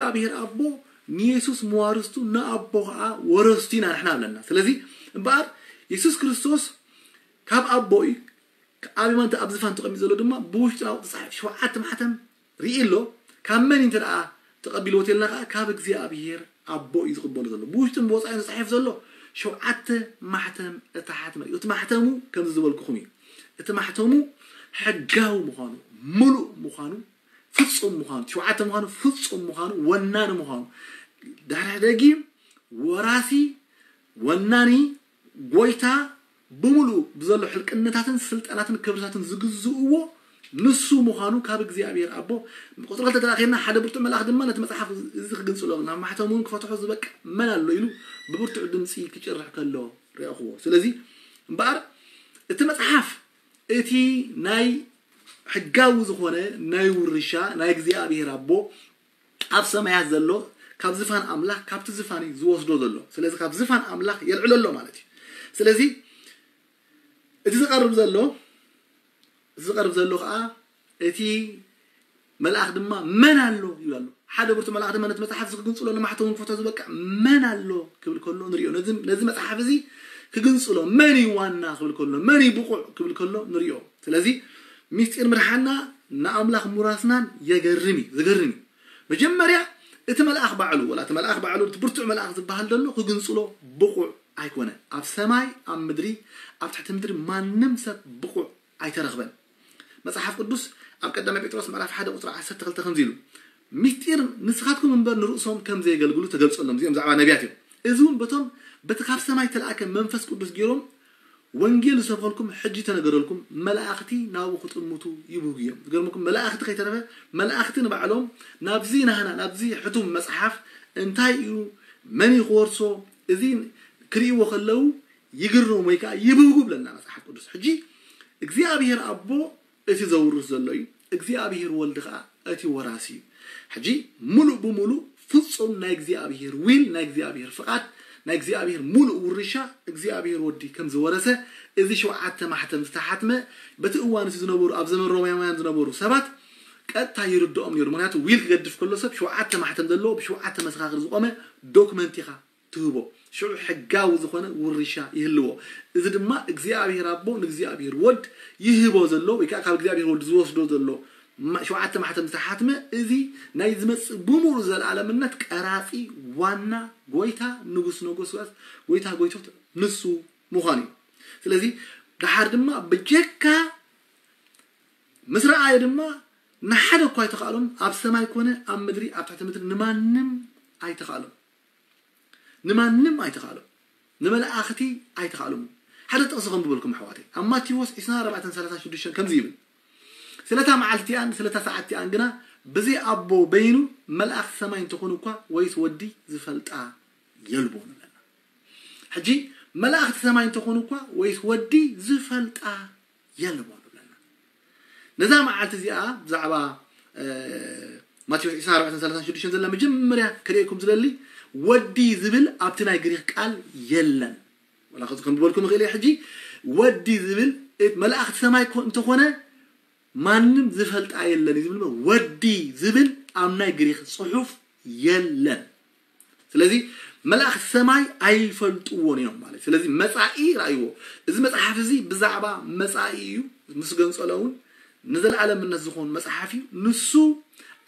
እግዚኣብሔር ኣቦ ንየሱስ መዋርስቱ፣ ንኣቦ ከዓ ወረስቱ ኢና ንሕና ኣለና። ስለዚ እምበኣር የሱስ ክርስቶስ ካብ ኣቦ እዩ። ኣብ የማን ኣብ ዝፋን ተቐሚጡ ዘሎ ድማ ብውሽጡ ናብ ተጻሒፉ ሸውዓተ ማሕተም ርኢ ኣሎ። ካብ መን እንተ ደኣ ተቐቢልዎ ተልና ከዓ ካብ እግዚኣብሔር ኣቦ እዩ ዝቕበሎ ዘሎ። ብውሽጡን ብወጻኢን ተጻሒፉ ዘሎ ሸውዓተ ማሕተም እተሓትመ እዩ። እቲ ማሕተሙ ከምዚ ዝበልኩኹም እዩ። እቲ ማሕተሙ ሕጋዊ ምዃኑ፣ ምሉእ ምዃኑ፣ ፍጹም ምዃኑ፣ ሸውዓተ ምዃኑ፣ ፍጹም ምዃኑ፣ ወናኒ ምዃኑ፣ ድሕሪ ደጊም ወራሲ፣ ወናኒ፣ ጎይታ፣ ብምሉእ ብዘሎ ሕልቅነታትን ስልጣናትን ክብርታትን ዝግዝእዎ ንሱ ምዃኑ ካብ እግዚኣብሔር ኣቦ። ቁፅሪ ክልተ ተላኺልና ሓደ ብርቱዕ መልኣኽ ድማ ነቲ መጽሓፍ እዚ ክግንጽሎ ናብ ማሕተሙ እውን ክፈትሖ ዝበቅዕ መን ኣሎ ኢሉ ብብርቱዕ ድምፂ ክጭርሕ ከሎ ረእኽዎ። ስለዚ እምበኣር እቲ መጽሓፍ እቲ ናይ ሕጋዊ ዝኾነ ናይ ውርሻ ናይ እግዚኣብሔር ኣቦ ኣብ ሰማያት ዘሎ ካብ ዝፋን ኣምላኽ ካብቲ ዝፋን እዩ ዝወስዶ ዘሎ። ስለዚ ካብ ዝፋን ኣምላኽ የልዕሎ ኣሎ ማለት እዩ። ስለዚ እቲ ዝቐርብ ዘሎ እዚ ዝቐርብ ዘሎ ከዓ እቲ መልኣኽ ድማ መን ኣሎ ይብል ኣሎ። ሓደ ብርቱ መልኣኽ ድማ ነቲ መጽሓፍ እዚ ክግንጽሎ ንማሕተሙ ክፈቶ ዝበቅዕ መን ኣሎ ክብል ከሎ ንሪኦ። ነዚ ነዚ መጽሓፍ እዚ ክግንጽሎ መን እዩ ዋና ክብል ከሎ፣ መን እዩ ብቑዕ ክብል ከሎ ንሪኦ። ስለዚ ምስጢር ምድሓና ንኣምላኽ ምውራስናን የገርም እዩ፣ ዝገርም እዩ። መጀመርያ እቲ መልኣኽ ባዕሉ፣ ወላ እቲ መልኣኽ ባዕሉ፣ እቲ ብርቱዕ መልኣኽ ዝበሃል ዘሎ ክግንጽሎ ብቑዕ ኣይኮነ። ኣብ ሰማይ፣ ኣብ ምድሪ፣ ኣብ ትሕቲ ምድሪ ማንም ሰብ ብቑዕ ኣይተረኽበን። መጽሓፍ ቅዱስ ኣብ ቀዳማይ ጴጥሮስ ምዕራፍ ሓደ ቁጽሪ ዓሰርተ ክልተ ከምዚ ኢሉ፣ ምስጢር ንስኻትኩም እምበር ንርእሶም ከም ዘየገልግሉ ተገልጸሎም። እዚኦም ብዛዕባ ነቢያት እዮም። እዚ እውን በቶም በቲ ካብ ሰማይ ተላእከ መንፈስ ቅዱስ ገይሮም ወንጌል ዝሰብኸልኩም ሕጂ ተነገረልኩም መላእኽቲ ናብኡ ክጥምቱ ይብህጉ እዮም። ዝገርመኩም መላእኽቲ ከይተረፈ መላእኽቲ ንባዕሎም ናብዚ ናህና ናብዚ ሕቱም መጽሓፍ እንታይ እዩ መን እዩ ክወርሶ እዚ ክርእይዎ ከለዉ ይግረሙ ወይ ከዓ ይብህጉ ብለና መጽሓፍ ቅዱስ። ሕጂ እግዚኣብሔር ኣቦ እቲ ዘውርስ ዘሎ እዩ። እግዚኣብሔር ወልድ ከዓ እቲ ወራሲ እዩ። ሕጂ ሙሉእ ብሙሉእ ፍጹም ናይ እግዚኣብሔር ዊል ናይ እግዚኣብሔር ፍቓድ ናይ እግዚኣብሔር ሙሉእ ውርሻ እግዚኣብሔር ወዲ ከም ዝወረሰ እዚ ሸውዓተ ማሕተም ዝተሓትመ በቲ እዋን እቲ ዝነበሩ ኣብ ዘመን ሮማውያን ዝነበሩ ሰባት ቀጥታ ይርድኦም ነይሩ። ምክንያቱ ዊል ክገድፍ ከሎ ሰብ ሸውዓተ ማሕተም ዘለዎ ብሸውዓተ መሰኻኽር ዝቆመ ዶክመንት ኢኻ ትህቦ። ሽዑ ሕጋዊ ዝኾነ ውርሻ ይህልዎ። እዚ ድማ እግዚኣብሔር ኣቦ ንእግዚኣብሔር ወልድ ይህቦ ዘሎ ወይ ከዓ ካብ እግዚኣብሔር ወልድ ዝወስዶ ዘሎ ማ- ሸውዓተ ማሕተም ዝተሓትመ እዚ ናይ ዝመጽእ ብምሉእ ዘለኣለምነት ቀራጺ ዋና ጎይታ ንጉስ ነገስታት ጎይታ ጎይቶት ንሱ ምዃኑ እዩ። ስለዚ ደሓር ድማ ብጀካ ምስ ረኣየ ድማ ንሓደ እኳ ኣይተኻእሎም፣ ኣብ ሰማይ ኮነ ኣብ ምድሪ ኣብ ትሕቲ ምድሪ ንማንም ኣይተኻእሎም። ንማንም ኣይተኻእሎም። ንመላእኽቲ ኣይተኻእሎም። ሓደ ጥቕሲ ከም ዝበልኩም ኣሕዋተይ ኣብ ማቴዎስ ዕስራን ኣርባዕተን ሰላሳ ሽዱሽተን ከምዚ ይብል፣ ስለታ መዓልቲኣን ስለታ ሰዓትቲኣን ግና ብዘይ ኣቦ በይኑ መላእኽቲ ሰማይ እንተኾኑ እኳ ወይስ ወዲ ዝፈልጣ የልቦን ኣለና። ሕጂ መላእኽቲ ሰማይ እንተኾኑ እኳ ወይስ ወዲ ዝፈልጣ የልቦን ኣለና። ነዛ መዓልቲ እዚኣ ብዛዕባ ማቴዎስ ዕስራን ኣርባዕተን ሰላሳን ሽዱሽተን ዘላ መጀመርያ ክርእየኩም ዝደሊ ወዲ ዝብል ኣብቲ ናይ ግሪክ ቃል የለን። ወላ ከዚ ከም ዝበልኩም ይኽእል እየ። ሕጂ ወዲ ዝብል መላእኽቲ ሰማይ እንተኾነ ማንም ዝፈልጣ የለን እዩ ዝብል። ወዲ ዝብል ኣብ ናይ ግሪክ ጽሑፍ የለን። ስለዚ መላእኽቲ ሰማይ ኣይፈልጥዎን እዮም ማለት። ስለዚ መጻኢ ራእይዎ። እዚ መጽሓፍ እዚ ብዛዕባ መጻኢ እዩ። ምስ ገንጸሎ እውን ንዘለኣለምነት ዝኾን መጽሓፍ እዩ። ንሱ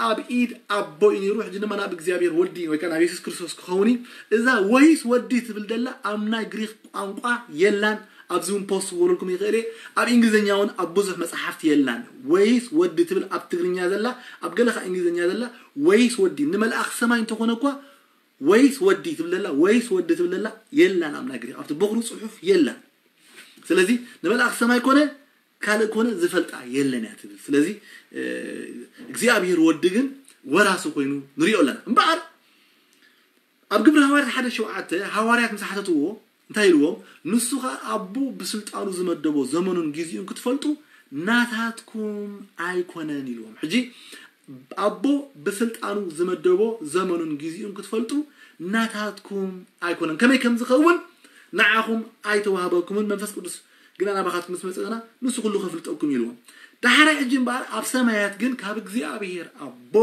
ኣብ ኢድ ኣቦ እዩ ነይሩ፣ ሕጂ ድማ ናብ እግዚኣብሔር ወዲ ወይ ከዓ ናብ የሱስ ክርስቶስ ክኸውን እዩ። እዛ ወይስ ወዲ ትብል ደላ ኣብ ናይ ግሪክ ቋንቋ የላን። ኣብዚ እውን ፖስት ክገብረልኩም ይኽእል እየ። ኣብ እንግሊዝኛ እውን ኣብ ብዙሕ መጽሓፍቲ የላን። ወይስ ወዲ ትብል ኣብ ትግርኛ ዘላ፣ ኣብ ገለ ከዓ እንግሊዝኛ ዘላ ወይስ ወዲ ንመልኣኽ ሰማይ እንተኾነ እኳ ወይስ ወዲ ትብል ዘላ ወይስ ወዲ ትብል ዘላ የላን ኣብ ናይ ግሪክ ኣብቲ በኹሪ ጽሑፍ የላን። ስለዚ ንመልኣኽ ሰማይ ኮነ ካልእ ኮነ ዝፈልጣ የለን እያ ትብል። ስለዚ እግዚኣብሔር ወዲ ግን ወራሲ ኮይኑ ንሪኦ ኣለና። እምበኣር ኣብ ግብሪ ሃዋርያት ሓደ ሸውዓተ ሃዋርያት ምስ ሓተትዎ እንታይ ኢልዎም? ንሱ ኸኣ ኣቦ ብስልጣኑ ዝመደቦ ዘመኑን ግዚኡን ክትፈልጡ ናታትኩም ኣይኮነን ኢልዎም። ሕጂ ኣቦ ብስልጣኑ ዝመደቦ ዘመኑን ግዚኡን ክትፈልጡ ናታትኩም ኣይኮነን። ከመይ ከም ዝኸውን ንዓኹም ኣይተዋህበኩምን፣ መንፈስ ቅዱስ ግና ናባኻትኩም ምስ መጸ ግና ንሱ ኩሉ ከፍልጠኩም ኢልዎም። ዳሕራይ ሕጂ እምበኣር ኣብ ሰማያት ግን ካብ እግዚኣብሔር ኣቦ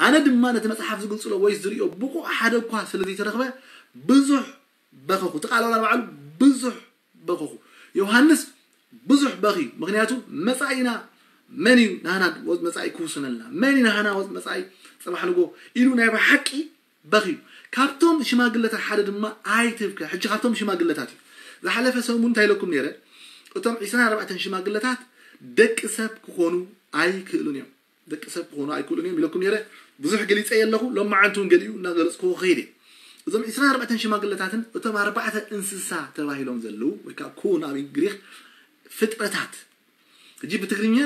ኣነ ድማ ነቲ መጽሓፍ ዝግንጽሎ ወይ ዝርእዮ ብቑዕ ሓደ እኳ ስለ ዘይተረኽበ ብዙሕ በኸኹ። እቲ ቃል ዋላ ንባዕሉ ብዙሕ በኸኹ። ዮሃንስ ብዙሕ በኺ፣ ምኽንያቱ መጻኢና መን እዩ ናህና ወ- መጻኢ ክውስነልና፣ መን እዩ ናህና ወ- መጻኢ ጽባሕ ንጎ ኢሉ ናይ ብሓቂ በኺ። ካብቶም ሽማግለታት ሓደ ድማ ኣይትብከ። ሕጂ ካብቶም ሽማግለታት እዩ። ዝሓለፈ ሰሙን እንታይ ኢለኩም ነይረ? እቶም ዕስራን ኣርባዕተን ሽማግለታት ደቂ ሰብ ክኾኑ ኣይክእሉን እዮም። ደቂ ሰብ ክኾኑ ኣይክእሉን እዮም ኢለኩም ነይረ። ብዙሕ ገሊጸ የለኹ። ሎማዓንቲ እውን ገሊኡ እናገለጽኩ ከይደ። እዞም ዕስራን ኣርባዕተን ሽማግለታትን እቶም ኣርባዕተ እንስሳ ተባሂሎም ዘለዉ ወይ ከዓ ኩን ኣብ ግሪክ ፍጥረታት፣ ሕጂ ብትግርኛ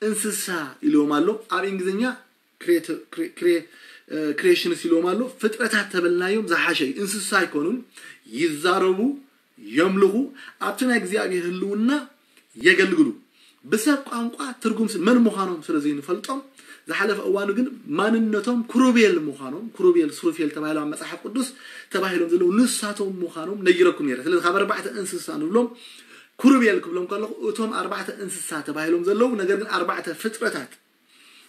እንስሳ ኢልዎም ኣሎ፣ ኣብ እንግሊዝኛ ክሬሽንስ ኢልዎም ኣሎ። ፍጥረታት ተበልናዮም ዝሓሸ እዩ። እንስሳ ኣይኮኑን፣ ይዛረቡ፣ የምልኹ፣ ኣብቲ ናይ እግዚኣብሔር ህልውና የገልግሉ። ብሰብ ቋንቋ ትርጉም ስ- መን ምዃኖም ስለ ዘይንፈልጦም፣ ዝሓለፈ እዋኑ ግን ማንነቶም ክሩቤል ምዃኖም፣ ክሩቤል ሱሩፌል ተባሂሎም ኣብ መጽሓፍ ቅዱስ ተባሂሎም ዘለዉ ንሳቶም ምዃኖም ነጊረኩም ነይረ። ስለዚ ካብ ኣርባዕተ እንስሳ ንብሎም ክሩቤል ክብሎም ከለኹ እቶም ኣርባዕተ እንስሳ ተባሂሎም ዘለዉ ነገር ግን ኣርባዕተ ፍጥረታት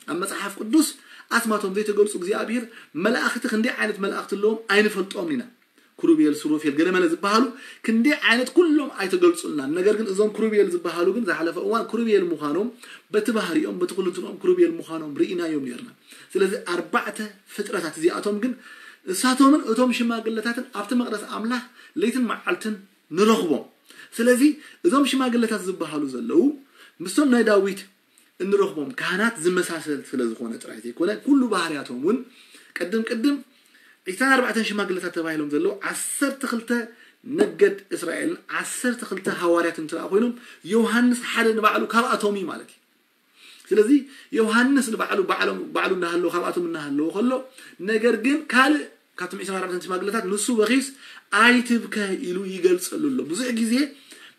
ኣብ መጽሓፍ ቅዱስ ኣስማቶም ዘይተገልጹ እግዚኣብሔር መላእኽቲ ክንደይ ዓይነት መላእኽቲ ኣለዎም ኣይንፈልጦም ኢና። ክሩቤል ሱሩፌል ገለመለ ዝበሃሉ ክንደይ ዓይነት ኩሎም ኣይተገልጹልናን። ነገር ግን እዞም ክሩቤል ዝበሃሉ ግን ዝሓለፈ እዋን ክሩቤል ምዃኖም በቲ ባህሪኦም በቲ ኩልንትኖም ክሩቤል ምዃኖም ርኢናዮም ነርና። ስለዚ ኣርባዕተ ፍጥረታት እዚኣቶም ግን እሳቶምን እቶም ሽማግለታትን ኣብቲ መቕደስ ኣምላኽ ለይትን መዓልትን ንረኽቦም። ስለዚ እዞም ሽማግለታት ዝበሃሉ ዘለዉ ምስቶም ናይ ዳዊት እንረኽቦም ካህናት ዝመሳሰል ስለ ዝኾነ ጥራይ ዘይኮነ ኩሉ ባህርያቶም እውን ቅድም ቅድም ዕስራን ኣርባዕተን ሽማግለታት ተባሂሎም ዘለዉ ዓሰርተ ክልተ ነገድ እስራኤልን ዓሰርተ ክልተ ሃዋርያት እንትረኣ ኮይኖም ዮሃንስ ሓደ ንባዕሉ ካብኣቶም እዩ ማለት እዩ። ስለዚ ዮሃንስ ንባዕሉ ባዕሎም ባዕሉ እናሃለዎ ካብኣቶም እናሃለዎ ከሎ ነገር ግን ካልእ ካብቶም ዕስራን ኣርባዕተን ሽማግለታት ንሱ በኺስ ኣይትብከ ኢሉ ይገልጸሉ ኣሎ። ብዙሕ ግዜ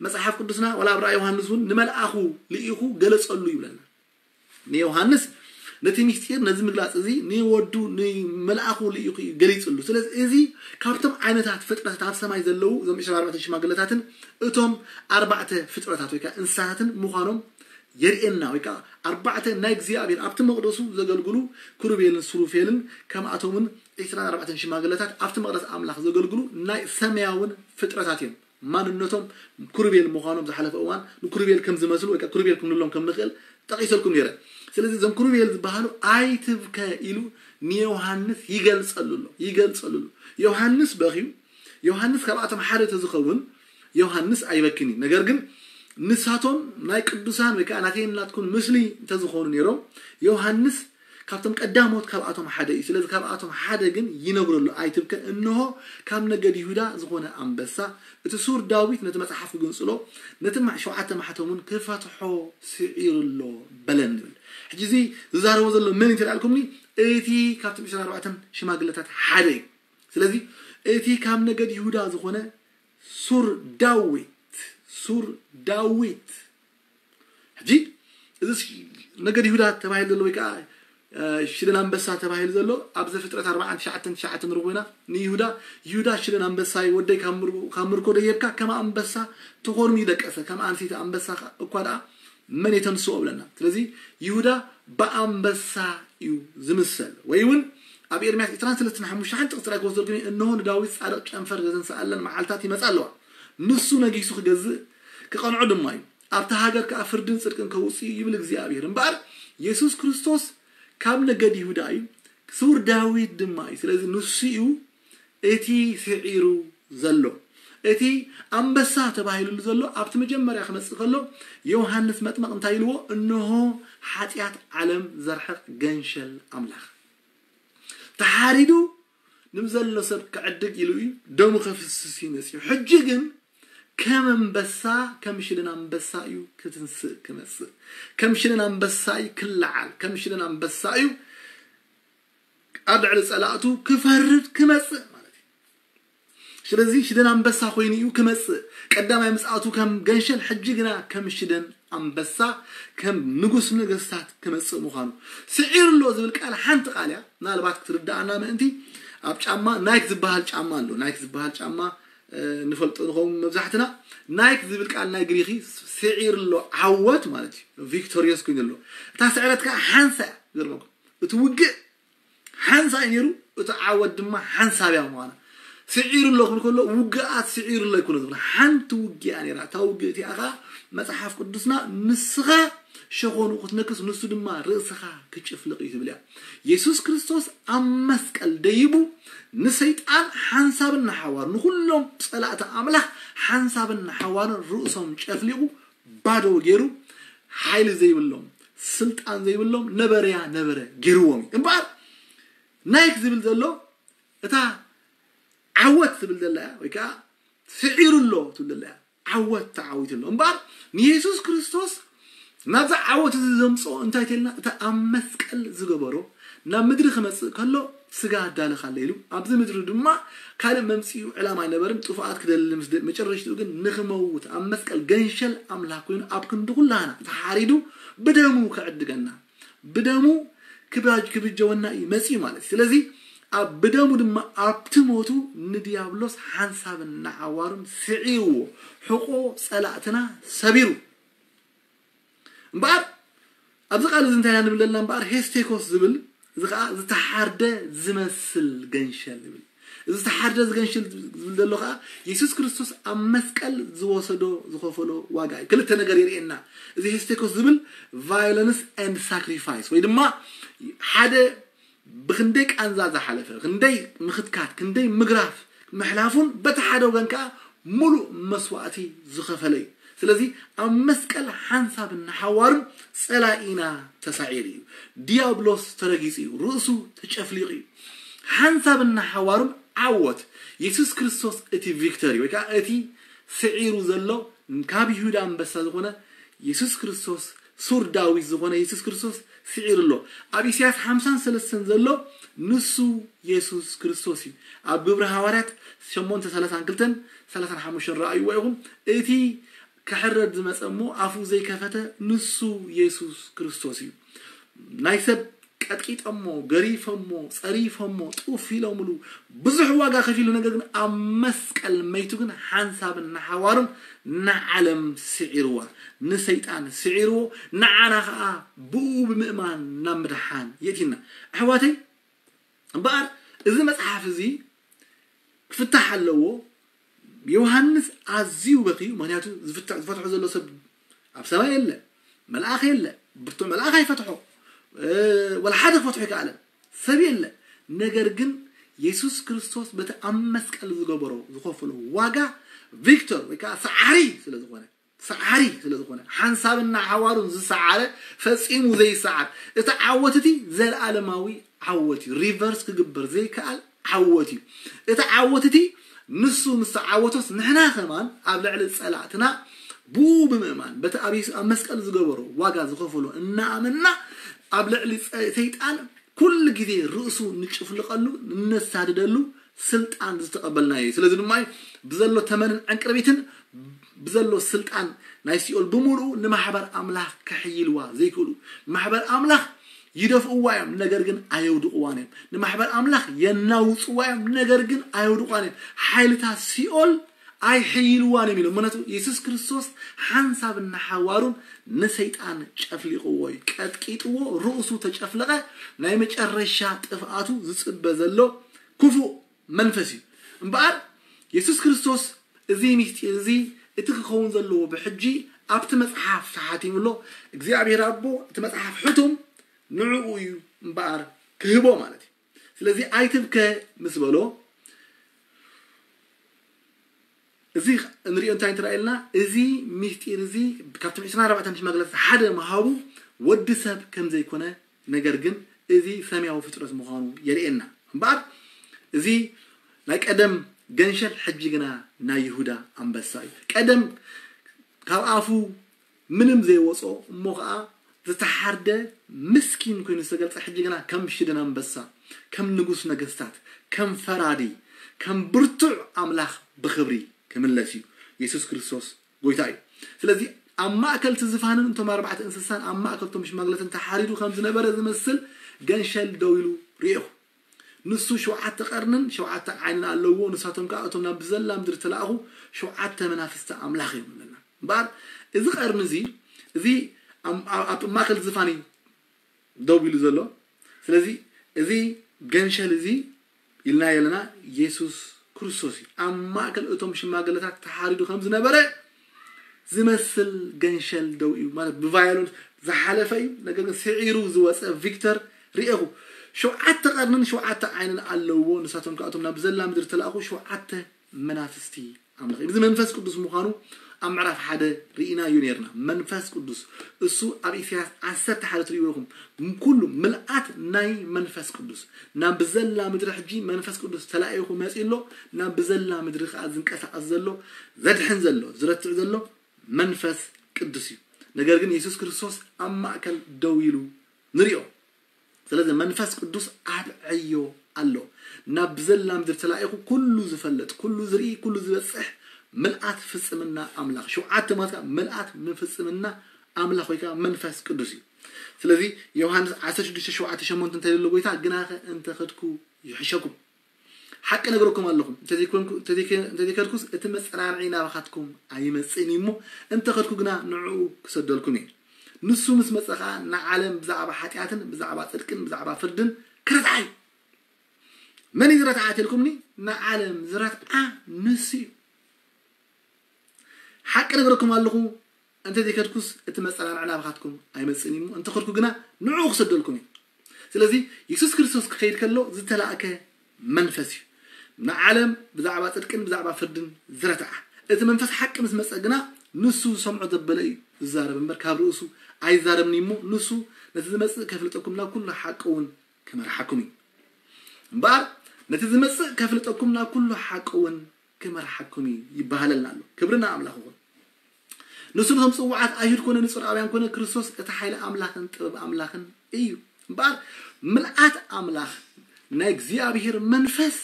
መጽሓፍ ቅዱስና ዋላ ኣብ ራእይ ዮሃንስ እውን ንመልኣኹ ልኢኹ ገለጸሉ ይብለና። ንዮሃንስ ነቲ ምስጢር ነዚ ምግላጽ እዚ ንወዱ ንመልኣኹ ልኢኹ እዩ ገሊጽሉ። ስለዚ እዚ ካብቶም ዓይነታት ፍጥረታት ኣብ ሰማይ ዘለዉ እዞም ዕስራን ኣርባዕተን ሽማግለታትን እቶም ኣርባዕተ ፍጥረታት ወይ ከዓ እንስሳታትን ምዃኖም የርእየና። ወይ ከዓ ኣርባዕተ ናይ እግዚኣብሔር ኣብቲ መቕደሱ ዘገልግሉ ክሩቤልን ሱሩፌልን ከምኣቶምን ዕስራን ኣርባዕተን ሽማግለታት ኣብቲ መቕደስ ኣምላኽ ዘገልግሉ ናይ ሰማያውን ፍጥረታት እዮም። ማንነቶም ክሩቤል ምዃኖም ዝሓለፈ እዋን ንክሩቤል ከም ዝመስሉ ወይ ከዓ ክሩቤል ክንብሎም ከም ንኽእል ጠቒሰልኩም ነይረ። ስለዚ እዞም ክሩቤል ዝበሃሉ ኣይትብከ ኢሉ ንዮሃንስ ይገልጸሉ ኣሎ ይገልጸሉ ኣሎ። ዮሃንስ በኽዩ። ዮሃንስ ካብኣቶም ሓደ ተዝኸውን ዮሃንስ ኣይበክን እዩ። ነገር ግን ንሳቶም ናይ ቅዱሳን ወይ ከዓ ናተይን ናትኩን ምስሊ እንተዝኾኑ ነይሮም ዮሃንስ ካብቶም ቀዳሞት ካብኣቶም ሓደ እዩ። ስለዚ ካብኣቶም ሓደ ግን ይነግረሉ ኣይትብከ፣ እንሆ ካብ ነገድ ይሁዳ ዝኾነ ኣንበሳ እቲ ሱር ዳዊት ነቲ መጽሓፍ ክግንጽሎ ነቲ ማ- ሸውዓተ ማሕተሙን ክፈትሖ ስዒሩ ኣሎ በለን ንብል። ሕጂ እዚ ዝዛረቦ ዘሎ መን እንተ ኣልኩምኒ እቲ ካብቶም ዕስራን ኣርባዕተን ሽማግለታት ሓደ እዩ። ስለዚ እቲ ካብ ነገድ ይሁዳ ዝኾነ ሱር ዳዊት ሱር ዳዊት ሕጂ እዚ ነገድ ይሁዳ ተባሂሉ ዘሎ ወይ ከዓ ሽደን ኣንበሳ ተባሂሉ ዘሎ ኣብ ዘፍጥረት ኣርባዓን ትሽዓተን ትሽዓተን ንርኾ ኢና ንይሁዳ ይሁዳ ሽደን ኣንበሳ እዩ ወደይ ካብ ምርኮ ደየብካ ከም ኣንበሳ ተኾርሚ ደቀሰ ከም ኣንሲቲ ኣንበሳ እኳ ደኣ መን የተንስኦ ብለና። ስለዚ ይሁዳ ብኣንበሳ እዩ ዝምሰል። ወይ እውን ኣብ ኤርምያስ ዕስራን ሰለስተን ሓሙሽተ ሓንቲ ጥቕሲ ጥራይ ክወስደልኩም እየ። እንሆ ንዳዊት ጻድቕ ጨንፈር ዘተንስኣለን መዓልታት ይመጻ ኣለዋ። ንሱ ነጊሱ ክገዝእ ክቐንዖ ድማ እዩ። ኣብታ ሃገር ከኣ ፍርድን ጽድቅን ከውጽእ እዩ ይብል እግዚኣብሔር። እምበኣር የሱስ ክርስቶስ ካብ ነገድ ይሁዳ እዩ። ስውር ዳዊት ድማ እዩ። ስለዚ ንሱ እዩ እቲ ስዒሩ ዘሎ እቲ ኣንበሳ ተባሂሉሉ ዘሎ ኣብቲ መጀመርያ ክመጽእ ከሎ ዮሃንስ መጥመቕ እንታይ ኢልዎ? እንሆ ሓጢኣት ዓለም ዘርሕቕ ገንሸል ኣምላኽ ተሓሪዱ ንብዘሎ ሰብ ክዕድግ ኢሉ እዩ ደሙ ከፍስስ እዩ መጽኡ። ሕጂ ግን ከም ኣንበሳ ከም ሽደን ኣንበሳ እዩ ክትንስእ ክመጽእ። ከም ሽደን ኣንበሳ እዩ ክለዓል። ከም ሽደን ኣንበሳ እዩ ኣብ ልዕሊ ጸላእቱ ክፈርድ ክመጽእ ማለት እዩ። ስለዚ ሽደን ኣንበሳ ኮይኑ እዩ ክመጽእ። ቀዳማይ ምጽኣቱ ከም ገንሸል፣ ሕጂ ግና ከም ሽደን ኣንበሳ፣ ከም ንጉስ ነገስታት ክመጽእ ምዃኑ። ስዒሩ ኣሎ ዝብል ቃል ሓንቲ ቃል እያ። ምናልባት ክትርድኣና ምእንቲ ኣብ ጫማ ናይክ ዝበሃል ጫማ ኣሎ። ናይክ ዝበሃል ጫማ ንፈልጦ ንኸውን መብዛሕትና። ናይክ ዝብል ቃል ናይ ግሪኺ ስዒሩ ኣሎ ዓወት ማለት እዩ። ቪክቶሪየስ ኮይኑ ኣሎ። እታ ስዕረት ከዓ ሓንሳ እያ። ገርመኩም እቲ ውግእ ሓንሳእ እዩ ነይሩ። እቲ ዓወት ድማ ሓንሳብ እያ ምዃና። ስዒሩ ኣሎ ክብል ከሎ ውግኣት ስዒሩ ኣሎ ኣይኮነ ዝብል፣ ሓንቲ ውግእ እያ ነይራ። እታ ውግእ እቲኣ ከዓ መፅሓፍ ቅዱስና ንስኻ ሸኾኑ ክትነክስ ንሱ ድማ ርእስኻ ክጭፍልቕ እዩ ትብል እያ። የሱስ ክርስቶስ ኣብ መስቀል ደይቡ ንሰይጣን ሓንሳብን ንሓዋሩ ንኩሎም ፀላእቲ ኣምላኽ ሓንሳብን ንሓዋሩን ርእሶም ጨፍሊቑ ባዶ ገይሩ ሓይሊ ዘይብሎም ስልጣን ዘይብሎም ነበረያ ነበረ ገይርዎም እዩ እምበኣር ናይክ ዝብል ዘሎ እታ ዓወት ትብል ዘላ እያ ወይ ከዓ ስዒሩ ኣሎ ትብል ዘላ እያ። ዓወት ተዓዊቱ ኣሎ እምበኣር ንየሱስ ክርስቶስ ናብዛ ዓወት እዚ ዘምፅኦ እንታይ ተልና እቲ ኣብ መስቀል ዝገበሮ ናብ ምድሪ ክመፅእ ከሎ ስጋ ኣዳለኻለ ኢሉ ኣብዚ ምድሪ ድማ ካልእ መምፅኡ ዕላማ ኣይነበርን። ጥፉኣት ክደሊ ምስ ደ- መጨረሽትኡ ግን ንክመውት ኣብ መስቀል ገንሸል ኣምላኽ ኮይኑ ኣብ ክንዲ ኩላህና ተሓሪዱ ብደሙ ክዕድገና ብደሙ ክባጅ ክብጀወና እዩ መፅኡ ማለት እዩ። ስለዚ ኣብ ብደሙ ድማ ኣብቲ ሞቱ ንዲያብሎስ ሓንሳብን ንሓዋሩን ስዒርዎ ሕቆ ፀላእትና ሰቢሩ እምበኣር ኣብዚ ቃል እዚ እንታይ ኢና ንብል ዘለና እምበኣር ሄስቴኮስ ዝብል እዚ ከዓ ዝተሓርደ ዝመስል ገንሸል ይብል። እዚ ዝተሓርደ ዝገንሽል ዝብል ዘሎ ከዓ የሱስ ክርስቶስ ኣብ መስቀል ዝወሰዶ ዝኸፈሎ ዋጋ እዩ። ክልተ ነገር የርእየና። እዚ ሄስቴኮስ ዝብል violence and sacrifice ወይ ድማ ሓደ ብክንደይ ቃንዛ ዝሓለፈ ክንደይ ምኽትካት ክንደይ ምግራፍ ምሕላፉን በቲ ሓደ ወገን ከዓ ሙሉእ መስዋእቲ ዝኸፈለ እዩ። ስለዚ ኣብ መስቀል ሓንሳብን ሓዋሩን ፀላኢና ተሳዒሩ እዩ። ዲያብሎስ ተረጊፁ እዩ። ርእሱ ተጨፍሊቑ እዩ። ሓንሳብን ሓዋሩን ዓወት የሱስ ክርስቶስ እቲ ቪክተር እዩ ወይ ከዓ እቲ ስዒሩ ዘሎ ካብ ይሁዳ ኣንበሳ ዝኾነ የሱስ ክርስቶስ ሱር ዳዊት ዝኾነ የሱስ ክርስቶስ ስዒሩ ኣሎ። ኣብ ኢሳያስ ሓምሳን ሰለስተን ዘሎ ንሱ የሱስ ክርስቶስ እዩ። ኣብ ግብሪ ሃዋርያት ሸሞንተ ሰላሳን ክልተን ሰላሳን ሓሙሽተን ረኣይዎ ኢኹም። እቲ ክሕረድ ዝመጸ እሞ ኣፉ ዘይከፈተ ንሱ የሱስ ክርስቶስ እዩ። ናይ ሰብ ቀጥቂጠሞ፣ ገሪፈሞ፣ ጸሪፈሞ፣ ጡፍ ኢሎምሉ ብዙሕ ዋጋ ከፊሉ፣ ነገር ግን ኣብ መስቀል መይቱ ግን ሓንሳብን ንሓዋሩን ንዓለም ስዒርዋ፣ ንሰይጣን ስዒርዎ፣ ንዓና ኸዓ ብኡ ብምእማን ናብ ምድሓን የእቲና። ኣሕዋተይ እምበኣር እዚ መጽሓፍ እዚ ክፍታሕ ኣለዎ። ዮሃንስ ኣዝዩ በኽዩ፣ ምኽንያቱ ዝፍትሕ ዝፈትሖ ዘሎ ሰብ ኣብ ሰማይ የለ፣ መልኣኽ የለ፣ ብርቱዕ መልኣኽ ኣይፈትሖ፣ ወላ ሓደ ክፈትሖ ይከኣለን ሰብ የለ። ነገር ግን የሱስ ክርስቶስ በቲ ኣብ መስቀል ዝገበሮ ዝኸፈሎ ዋጋ ቪክቶር ወይ ከዓ ሰዓሪ ስለ ዝኾነ ሰዓሪ ስለ ዝኾነ ሓንሳብና ሓዋሩን ዝሰዓረ ፈጺሙ ዘይሰዓር እቲ ዓወት እቲ ዘለኣለማዊ ዓወት እዩ። ሪቨርስ ክግበር ዘይከኣል ዓወት እዩ። እቲ ዓወት እቲ ንሱ ምስ ተዓወቶስ ንሕና ከማን ኣብ ልዕሊ ጸላእትና ብኡ ብምእማን በቲ ኣብ የሱ- ኣብ መስቀል ዝገበሮ ዋጋ ዝኸፈሎ እናኣመንና ኣብ ልዕሊ ጸ- ሰይጣን ኩሉ ግዜ ርእሱ ንጭፍልቐሉ እነሳድደሉ ስልጣን ዝተቐበልና እዩ። ስለዚ ድማ ብዘሎ ተመንን ዕንቅርቢትን ብዘሎ ስልጣን ናይ ሲኦል ብምሉኡ ንማሕበር ኣምላኽ ከሕይልዋ ዘይክእሉ ማሕበር ኣምላኽ ይደፍእዋ እዮም፣ ነገር ግን ኣየውድቕዋን እዮም። ንማሕበር ኣምላኽ የናውፅዋ እዮም፣ ነገር ግን ኣየውድቕዋን እዮም። ሓይልታት ሲኦል ኣይሕይልዋን እዮም ኢሎም። ምክንያቱ የሱስ ክርስቶስ ሓንሳብ እናሓዋሩን ንሰይጣን ጨፍሊቕዎ እዩ፣ ቀጥቂጥዎ፣ ርእሱ ተጨፍለቐ። ናይ መጨረሻ ጥፍኣቱ ዝፅበ ዘሎ ክፉእ መንፈስ እዩ። እምበኣር የሱስ ክርስቶስ እዚ ምስጢር እዚ እቲ ክኸውን ዘለዎ ብሕጂ ኣብቲ መጽሓፍ ተሓቲሙ ኣሎ። እግዚኣብሔር ኣቦ እቲ መጽሓፍ ሕቱም ንዕኡ እዩ እምበኣር ክህቦ ማለት እዩ። ስለዚ ኣይትብከ ምስ በሎ እዚ እንሪኦ እንታይ እንትረኣየልና እዚ ምስጢር እዚ ካብቶም ዕስራን ኣርባዕተን ሽማግለታት ሓደ ምሃቡ ወዲ ሰብ ከም ዘይኮነ ነገር ግን እዚ ሰማያዊ ፍጥረት ምዃኑ የርእየና። እምበኣር እዚ ናይ ቀደም ገንሸል ሕጂ ግና ናይ ይሁዳ ኣንበሳ እዩ። ቀደም ካብ ኣፉ ምንም ዘይወጾ እሞ ኸዓ ዝተሓርደ ምስኪን ኮይኑ ዝተገልጸ ሕጂ ግና ከም ሽደን ኣንበሳ ከም ንጉስ ነገስታት ከም ፈራዲ ከም ብርቱዕ ኣምላኽ ብኽብሪ ክምለስ እዩ። የሱስ ክርስቶስ ጎይታ እዩ። ስለዚ ኣብ ማእከል እቲ ዝፋንን እቶም ኣርባዕተ እንስሳን ኣብ ማእከል እቶም ሽማግለትን ተሓሪዱ ከም ዝነበረ ዝመስል ገንሸል ደው ኢሉ ርኤኹ። ንሱ ሸውዓተ ቀርንን ሸውዓተ ዓይንን ኣለዎ። ንሳቶም ከኣ እቶም ናብ ብዘላ ምድሪ ተላእኹ ሸውዓተ መናፍስቲ ኣምላኽ እዮም ይብለና። እምበኣር እዚ ቀርኒ እዚ እዚ ኣብ ኣብ ማእከል ዝፋን እዩ ደው ኢሉ ዘሎ። ስለዚ እዚ ገንሸል እዚ ኢልና የለና የሱስ ክርስቶስ እዩ። ኣብ ማእከል እቶም ሽማግለታት ተሓሪዱ ከም ዝነበረ ዝመስል ገንሸል ደው እዩ ማለት ብቫዮለንስ ዝሓለፈ እዩ። ነገር ግን ስዒሩ ዝወፀ ቪክተር ርኤኹ። ሸውዓተ ቀርንን ሸውዓተ ዓይንን ኣለዎ። ንሳቶም ከኣቶም ናብ ዘላ ምድሪ ተላእኹ ሸውዓተ መናፍስቲ ኣምላኽ እዚ መንፈስ ቅዱስ ምዃኑ ኣብ ምዕራፍ ሓደ ርኢናዮ ነርና። መንፈስ ቅዱስ እሱ ኣብ ኢሳያስ ዓሰርተ ሓደ ትርእይዎ ኢኹም። ኩሉ ምልኣት ናይ መንፈስ ቅዱስ ናብ ብዘላ ምድሪ ሕጂ መንፈስ ቅዱስ ተላኢኹ መጺ ኣሎ። ናብ ብዘላ ምድሪ ከኣ ዝንቀሳቐስ ዘሎ ዘድሕን ዘሎ ዝረትዕ ዘሎ መንፈስ ቅዱስ እዩ። ነገር ግን የሱስ ክርስቶስ ኣብ ማእከል ደው ኢሉ ንሪኦ። ስለዚ መንፈስ ቅዱስ ኣብ ዕዮ ኣሎ። ናብ ብዘላ ምድሪ ተላኢኹ ኩሉ ዝፈልጥ ኩሉ ዝርኢ ኩሉ ዝበጽሕ ምልኣት ፍጽምና ኣምላኽ ሸውዓተ ማለት ምልኣት ምፍጽምና ኣምላኽ ወይ ከዓ መንፈስ ቅዱስ እዩ። ስለዚ ዮሃንስ ዓሰርተ ሽዱሽተ ሸውዓተ ሸሞንተ እንታይ ዘሎ ጎይታ ግናኸ እንተኸድኩ ይሕሸኩም ሓቂ ነግረኩም ኣለኹም እንተዘይከድኩስ እቲ መፀናንዒ ናባኻትኩም ኣይመፅእን እዩ እሞ እንተኸድኩ ግና ንዕኡ ክሰደልኩም እየ። ንሱ ምስ መፀ ከዓ ንዓለም ብዛዕባ ሓጢኣትን ብዛዕባ ፅድቅን ብዛዕባ ፍርድን ክረትዓ እዩ። መን እዩ ዝረትዓ ተልኩምኒ? ንዓለም ዝረትዓ ንሱ እዩ። ሓቂ ነግረኩም ኣለኹ እንተዘይከድኩስ እቲ መፀናንዒ ናባኻትኩም ኣይመፅእን እዩ እሞ እንተኸድኩ ግና ንዕኡ ክሰደልኩም እዩ። ስለዚ የሱስ ክርስቶስ ክኸይድ ከሎ ዝተላእከ መንፈስ እዩ። ንዓለም ብዛዕባ ፅድቅን ብዛዕባ ፍርድን ዝረትዓ እቲ መንፈስ ሓቂ ምስ መፀ ግና ንሱ ዝሰምዖ ዘበለ እዩ ዝዛረብ እምበር ካብ ርእሱ ኣይዛረብን እዩ እሞ ንሱ ነቲ ዝመፅእ ከፍልጠኩም ናብ ኩሉ ሓቂ እውን ክመርሓኩም እዩ። እምበኣር ነቲ ዝመፅእ ከፍልጠኩም ናብ ኩሉ ሓቂ እውን ክመርሓኩም እዩ ይበሃለልና ኣሎ። ክብሪ ንኣምላኽ ይኹን። ንሱ ነቶም ፅዋዓት ኣይሁድ ኮነ ንፅርኣውያን ኮነ ክርስቶስ እቲ ሓይሊ ኣምላኽን ጥበብ ኣምላኽን እዩ። እምበኣር ምልኣት ኣምላኽ ናይ እግዚኣብሔር መንፈስ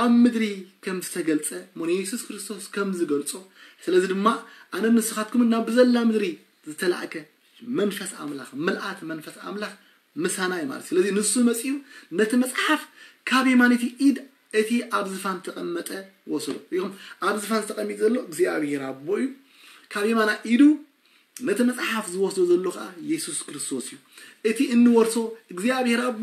ኣብ ምድሪ ከም ዝተገልጸ እሞ ንየሱስ ክርስቶስ ከም ዝገልጾ ስለዚ ድማ ኣነ ንስኻትኩም ናብ ብዘላ ምድሪ ዝተላእከ መንፈስ ኣምላኽ ምልኣት መንፈስ ኣምላኽ ምሳና እዩ ማለት ስለዚ ንሱ መፂኡ ነቲ መፅሓፍ ካብ የማነይቲ ኢድ እቲ ኣብ ዝፋን ተቐመጠ ወሰዶ ኢኹም ኣብ ዝፋን ዝተቐሚጥ ዘሎ እግዚኣብሔር ኣቦ እዩ ካብ የማና ኢዱ ነቲ መፅሓፍ ዝወስዶ ዘሎ ከዓ የሱስ ክርስቶስ እዩ እቲ እንወርሶ እግዚኣብሔር ኣቦ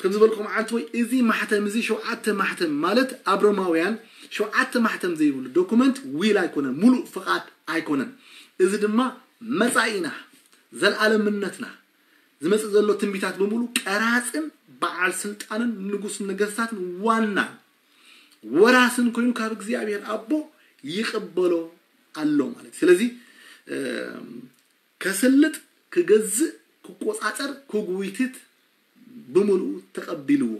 ከም ዝበልኩም ዓንተ ወይ እዚ ማሕተም እዚ ሸውዓተ ማሕተም ማለት ኣብ ሮማውያን ሸውዓተ ማሕተም ዘይብሉ ዶኩመንት ዊል ኣይኮነን ሙሉእ ፍቓድ ኣይኮነን እዚ ድማ መፃኢና ዘልኣለምነትና ዝመፅእ ዘሎ ትንቢታት ብምሉ ቀራፅን በዓል ስልጣንን ንጉስ ነገስታትን ዋና ወራስን ኮይኑ ካብ እግዚኣብሔር ኣቦ ይቕበሎ ኣሎ ማለት ስለዚ ከስልጥ ክገዝእ ክቆፃፀር ክጉይትት ብምልኡ ተቐቢልዎ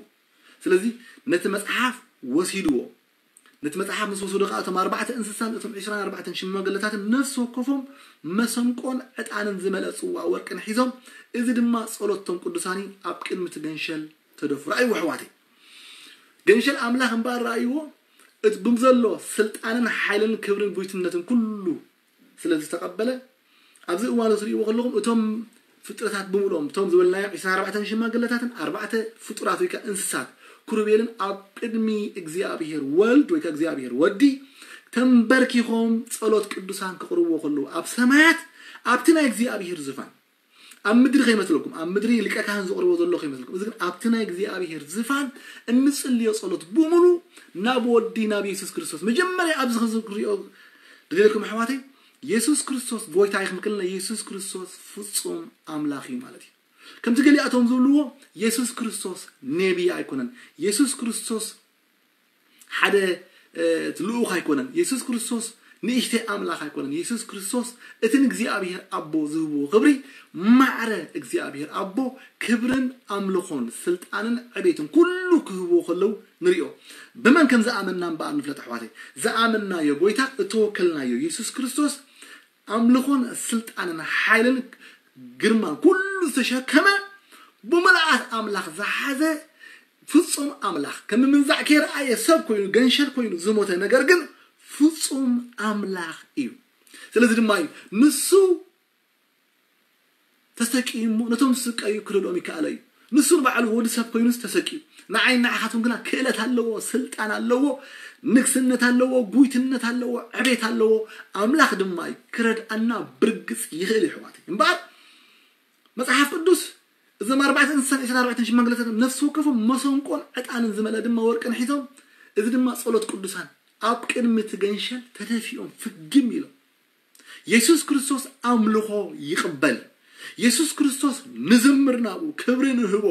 ስለዚ ነቲ መፅሓፍ ወሲድዎ ነቲ መጽሓፍ ምስ ወሰዱ ከኣ እቶም ኣርባዕተ እንስሳን እቶም ዕስራን ኣርባዕተን ሽማግለታትን ነፍሲ ወከፎም መሰንቆን ዕጣንን ዝመልአ ጽዋእ ወርቅን ሒዞም፣ እዚ ድማ ጸሎት እቶም ቅዱሳን እዩ፣ ኣብ ቅድሚ እቲ ገንሸል ተደፉ። ረኣይዎ ኣሕዋተይ፣ ገንሸል ኣምላኽ እምበኣር ረኣይዎ፣ እቲ ብዘሎ ስልጣንን ሓይልን ክብርን ጉይትነትን ኩሉ ስለ ዝተቐበለ፣ ኣብዚ እዋን እዚ ትርእይዎ ከለኹም እቶም ፍጥረታት ብምልኦም እቶም ዝበልናዮም ዕስራን ኣርባዕተን ሽማግለታትን ኣርባዕተ ፍጡራት ወይ ከዓ እንስሳት ክሩቤልን ኣብ ቅድሚ እግዚኣብሔር ወልድ ወይ ከዓ እግዚኣብሔር ወዲ ተንበርኪኾም ጸሎት ቅዱሳን ክቕርብዎ ከለዉ ኣብ ሰማያት ኣብቲ ናይ እግዚኣብሔር ዝፋን ኣብ ምድሪ ከይመስለኩም ኣብ ምድሪ ሊቀ ካህን ዘቕርቦ ዘሎ ከይመስለኩም እዚ ግን ኣብቲ ናይ እግዚኣብሔር ዝፋን እንጽልዮ ጸሎት ብምሉ ናብ ወዲ ናብ የሱስ ክርስቶስ መጀመርያ ኣብዚ ክዝክርዮ ድሌኩም ኣሕዋተይ የሱስ ክርስቶስ ጎይታ ይኽምክልና የሱስ ክርስቶስ ፍጹም ኣምላኽ እዩ ማለት እዩ ከምቲ ገሊኣቶም ዝብልዎ የሱስ ክርስቶስ ነቢይ ኣይኮነን የሱስ ክርስቶስ ሓደ ልኡኽ ኣይኮነን የሱስ ክርስቶስ ንእሽተይ ኣምላኽ ኣይኮነን የሱስ ክርስቶስ እቲ ንእግዚኣብሔር ኣቦ ዝህብዎ ክብሪ ማዕረ እግዚኣብሔር ኣቦ ክብርን ኣምልኾን ስልጣንን ዕቤትን ኩሉ ክህብዎ ከለዉ ንሪኦ ብመን ከም ዝኣመንና እምበኣር ንፍለጥ ኣሕዋተይ ዝኣመንናዮ ጎይታ እተወከልናዮ የሱስ ክርስቶስ ኣምልኾን ስልጣንን ሓይልን ግርማን ኩሉ ዝተሸከመ ብምልኣት ኣምላኽ ዝሓዘ ፍጹም ኣምላኽ ከም ምንዛዕ ከይረኣየ ሰብ ኮይኑ ገንሸል ኮይኑ ዝሞተ ነገር ግን ፍጹም ኣምላኽ እዩ ስለዚ ድማ እዩ ንሱ ተሰቂዩ እሞ ነቶም ዝስቀዩ ክርድኦም ይከኣሎ እዩ ንሱ ንባዕሉ ወዲ ሰብ ኮይኑስ ተሰቂዩ ንዓይ ንዓኻትኩም ግና ክእለት ኣለዎ ስልጣን ኣለዎ ንግስነት ኣለዎ ጉይትነት ኣለዎ ዕቤት ኣለዎ ኣምላኽ ድማ እዩ ክረድኣና ብርግጽ ይኽእል እዩ ሕዋተይ እምበኣር መጽሓፍ ቅዱስ እዞም ኣርባዕተ እንስሳን ዕስራን ኣርባዕተን ሽማግለታት ነፍሲ ወከፎም መሰንቆን ዕጣንን ዝመልአ ድማ ወርቅን ሒዞም፣ እዚ ድማ ጸሎት ቅዱሳን፣ ኣብ ቅድሚ እቲ ገንሸል ተደፊኦም ፍግም ኢሎም የሱስ ክርስቶስ ኣምልኾ ይቕበል። የሱስ ክርስቶስ ንዝምር ናብኡ፣ ክብሪ ንህቦ።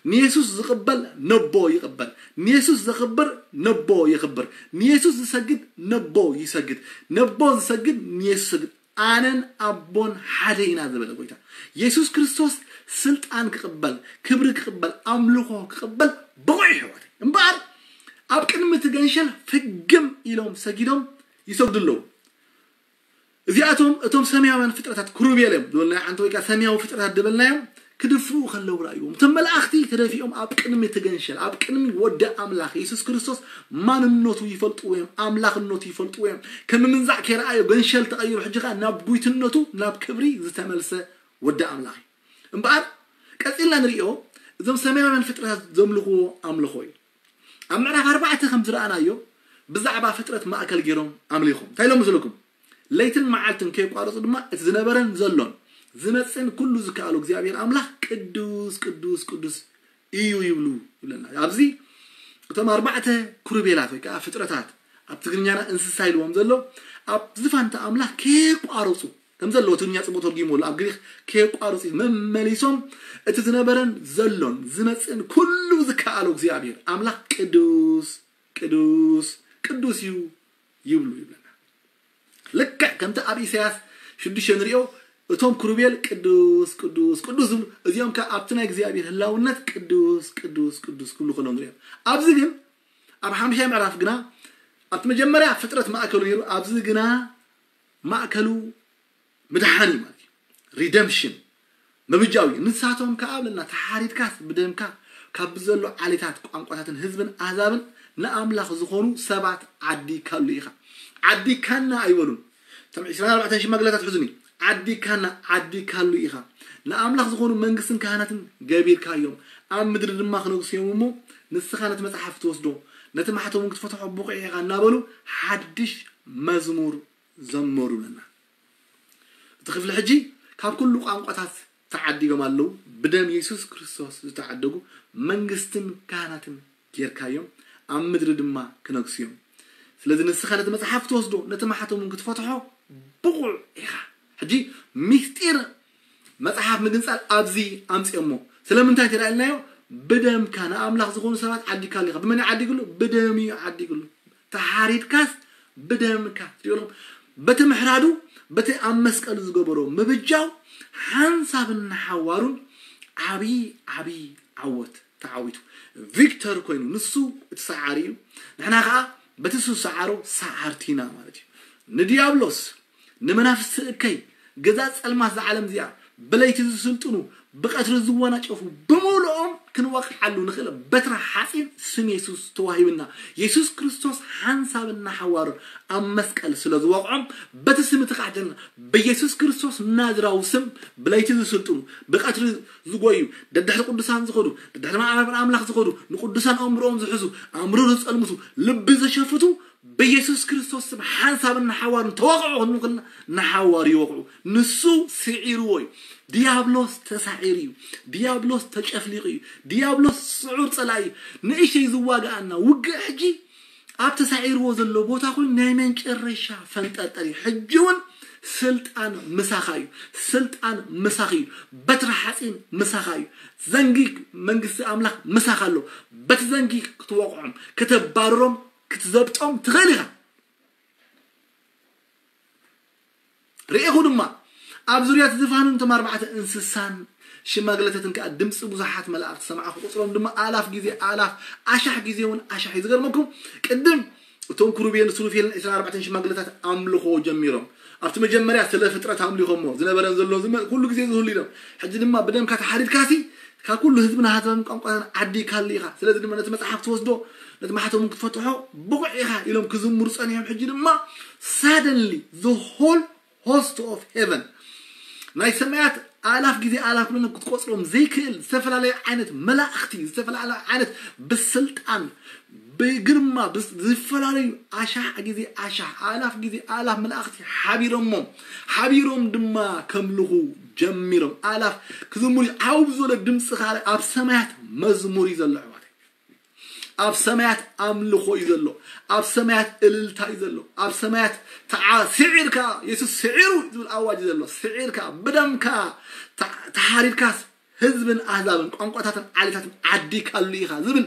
ንየሱስ ዝቕበል ነቦ ይቕበል። ንየሱስ ዘኽብር ነቦ የኽብር። ንየሱስ ዝሰግድ ነቦ ይሰግድ። ነቦ ዝሰግድ ንየሱስ ይሰግድ። ኣነን ኣቦን ሓደ ኢና ዝበለ ጎይታ የሱስ ክርስቶስ ስልጣን ክቕበል፣ ክብሪ ክቕበል፣ ኣምልኾ ክቕበል ብቑዕ እዩ ኣሕዋተይ። እምበኣር ኣብ ቅድሚ እቲ ገንሸል ፍግም ኢሎም ሰጊዶም ይሰግዱ ኣለዉ። እዚኣቶም እቶም ሰማያውያን ፍጥረታት ክሩቤል እዮም ዝበልናዮ፣ ሓንቲ ወይ ከዓ ሰማያዊ ፍጥረታት ዝበልናዮም ክድፍኡ ከለዉ ረኣይዎም። እቶም መላእኽቲ ተደፊኦም ኣብ ቅድሚ እቲ ገንሸል፣ ኣብ ቅድሚ ወዲ ኣምላኽ የሱስ ክርስቶስ ማንነቱ ይፈልጥዎ እዮም፣ ኣምላኽነቱ ይፈልጥዎ እዮም። ከም ምንዛዕ ከይረኣዮ ገንሸል ተቐይሩ፣ ሕጂ ኸዓ ናብ ጉይትነቱ፣ ናብ ክብሪ ዝተመልሰ ወዲ ኣምላኽ እዩ። እምበኣር ቀጺልና ንርእዮ፣ እዞም ሰማያውያን ፍጥረታት ዘምልኽዎ ኣምልኾ እዩ። ኣብ ምዕራፍ ኣርባዕተ ከም ዝረኣናዮ ብዛዕባ ፍጥረት ማእከል ገይሮም ኣምሊኾም እንታይ ኢሎም መስለኩም? ለይትን መዓልትን ከየቋረጹ ድማ እቲ ዝነበረን ዘሎን ዝመጽእን ኩሉ ዝከኣሉ እግዚኣብሔር ኣምላኽ ቅዱስ ቅዱስ ቅዱስ እዩ ይብሉ ይብለና። ኣብዚ እቶም ኣርባዕተ ክሩቤላት ወይ ከዓ ፍጥረታት ኣብ ትግርኛና እንስሳ ኢልዎም ዘሎ ኣብ ዝፋንታ ኣምላኽ ከየቋረጹ ከም ዘለዎ ትግርኛ ጽቡቅ ተርጉሞ ኣሎ። ኣብ ግሪክ ከየቋርጹ መመሊሶም እቲ ዝነበረን ዘሎን ዝመጽእን ኩሉ ዝከኣሎ እግዚኣብሔር ኣምላኽ ቅዱስ ቅዱስ ቅዱስ እዩ ይብሉ ይብለና። ልክዕ ከምቲ ኣብ ኢሳያስ ሽዱሽተ ንሪኦ እቶም ክሩቤል ቅዱስ ቅዱስ ቅዱስ ዝብሉ እዚኦም ከ ኣብቲ ናይ እግዚኣብሔር ህላውነት ቅዱስ ቅዱስ ቅዱስ ክብሉ ከለዉ ንሪኦም። ኣብዚ ግን ኣብ ሓምሻይ ምዕራፍ ግና ኣብቲ መጀመርያ ፍጥረት ማእከሉ ነይሩ፣ ኣብዚ ግና ማእከሉ ምድሓን እዩ ማለት እዩ። ሪደምሽን ምብጃው እዩ። ንሳቶም ከኣ ብለና ተሓሪድካስ ብደምካ ካብ ዘሎ ዓሌታት ቋንቋታትን ህዝብን ኣህዛብን ንኣምላኽ ዝኾኑ ሰባት ዓዲካሉ ኢኻ። ዓዲካና ኣይበሉን። እቶም ዕስራን ኣርባዕተን ሽማግለታት ሕዙኒ። ዓዲካና ዓዲካሉ ኢኻ። ንኣምላኽ ዝኾኑ መንግስትን ካህናትን ገቢርካዮም ኣብ ምድሪ ድማ ክነግሱ እዮም እሞ ንስኻ ነቲ መጽሓፍ ትወስዶ ነቲ ማሕተም እውን ክትፈትሖ ብቑዕ ኢኻ እናበሉ ሓድሽ መዝሙር ዘመሩልና። እቲ ክፍሊ ሕጂ ካብ ኩሉ ቋንቋታት ተዓዲጎም ኣለዉ። ብደም የሱስ ክርስቶስ ዝተዓደጉ መንግስትን ካህናትን ጌርካዮም ኣብ ምድሪ ድማ ክነግሱ እዮም። ስለዚ ንስኻ ነቲ መጽሓፍ ክትወስዶ ነቲ ማሕተም እውን ክትፈትሖ ብቑዕ ኢኻ። ሕጂ ምስጢር መጽሓፍ ምግንጻል ኣብዚ ኣምጽኦሞ። ስለምንታይ ተዳኢልናዮ? ብደምካ ንኣምላኽ ዝኾኑ ሰባት ዓዲካሉ ኢኻ። ብመን እዩ ዓዲግሉ? ብደም እዩ ዓዲግሉ። ተሓሪድካስ ብደምካ ትሪኦ ኣለኹም። በቲ ምሕራዱ በቲ ኣብ መስቀሉ ዝገበሮ ምብጃው ሓንሳብን ንሓዋሩን ዓብዪ ዓብዪ ዓወት ተዓዊቱ ቪክተር ኮይኑ ንሱ እቲ ሰዓሪ እዩ። ንሕና ከዓ በቲ ንሱ ዝሰዓሮ ሰዓርቲ ኢና ማለት እዩ። ንዲያብሎስ ንመናፍስቲ እከይ ገዛ ጸልማት ዝዓለም እዚኣ ብለይቲ ዝስልጥኑ ብቐትሪ ዝወናጨፉ ብምልኦም ክንወቕዓሉ ንኽእል በትሪ ሓፂን ስም የሱስ ተዋሂብና። የሱስ ክርስቶስ ሓንሳብን ንሓዋሩን ኣብ መስቀል ስለ ዝወቕዖም በቲ ስም እቲ ካሕደልና ብየሱስ ክርስቶስ ናዝራዊ ስም ብለይቲ ዝስልጥኑ ብቐትሪ ዝጎዩ ደድሕሪ ቅዱሳን ዝኸዱ ደድሕሪ መዓርፎ ኣምላኽ ዝኸዱ ንቅዱሳን ኣእምሮኦም ዝሕዙ ኣእምሮ ዝጸልምቱ ልቢ ዘሸፍቱ ብየሱስ ክርስቶስ ስም ሓንሳብን ንሓዋሩን ተዋቕዑ ክንብል ከለና ንሓዋሩ ይወቕዑ። ንሱ ስዒርዎ እዩ። ዲያብሎስ ተሳዒሩ እዩ። ዲያብሎስ ተጨፍሊቑ እዩ። ዲያብሎስ ስዑር ጸላኢ እዩ። ንእሽተይ ዝዋግኣና ውግእ ሕጂ ኣብ ተሳዒርዎ ዘሎ ቦታ ኮይኑ ናይ መንጨረሻ ፈንጠርጠር እዩ። ሕጂ እውን ስልጣን ምሳኻ እዩ። ስልጣን ምሳኺ እዩ። በትሪ ሓፂን ምሳኻ እዩ። ዘንጊ መንግስቲ ኣምላኽ ምሳኻ ኣሎ። በቲ ዘንጊ ክትወቕዖም፣ ከተባርሮም፣ ክትዘብጦም ትኽእል ኢኻ። ርኢኹ ድማ ኣብ ዙርያ እቲ ዝፋንን እቶም ኣርባዕተ እንስሳን ሽማግለታትን ከኣ ድምፂ ብዙሓት መላእኽቲ ሰማዕኹ። ቁፅሮም ድማ ኣላፍ ግዜ ኣላፍ፣ ኣሻሕ ግዜ እውን ኣሻሕ እዩ። ዝገርመኩም ቅድም እቶም ክሩቤል ሱሩፌልን ዕስራን ኣርባዕተን ሽማግለታት ኣምልኾ ጀሚሮም። ኣብቲ መጀመርያ ስለ ፍጥረት ኣምሊኾሞ ዝነበረን ዘሎ ዝመ ኩሉ ግዜ ዝህሉ ኢሎም። ሕጂ ድማ ብደምካ ተሓሪድካሲ ካብ ኩሉ ህዝብን ኣህዛብን ቋንቋን ዓዲካሉ ኢኻ። ስለዚ ድማ ነቲ መጽሓፍ ትወስዶ ነቲ ማሕተሙ ክትፈትሖ ብቑዕ ኢኻ ኢሎም ክዝምሩ ጸኒሖም። ሕጂ ድማ suddenly the whole host of heaven ናይ ሰማያት ኣላፍ ግዜ ኣላፍ ብለን ክትቆጽሮም ዘይክእል ዝተፈላለዩ ዓይነት መላእኽቲ፣ ዝተፈላለዩ ዓይነት ብስልጣን ብግርማ ብስ- ዝተፈላለዩ ኣሻሕ ግዜ ኣሻሕ ኣላፍ ግዜ ኣላፍ መላእኽቲ ሓቢሮሞም ሓቢሮም ድማ ከምልኹ ጀሚሮም ኣእላፍ ክዝምሩ እዩ። ዓው ብዝበለ ድምፂ ከዓ ኣብ ሰማያት መዝሙር እዩ ዘሎ ኣሕዋተይ። ኣብ ሰማያት ኣምልኾ እዩ ዘሎ። ኣብ ሰማያት እልልታ እዩ ዘሎ። ኣብ ሰማያት ተዓ- ስዒርካ፣ የሱስ ስዒሩ ዝብል ኣዋጅ እዩ ዘሎ። ስዒርካ፣ ብደምካ ተ- ተሓሪድካስ ህዝብን ኣህዛብን ቋንቋታትን ዓሌታትን ዓዲካሉ ኢኻ ዝብል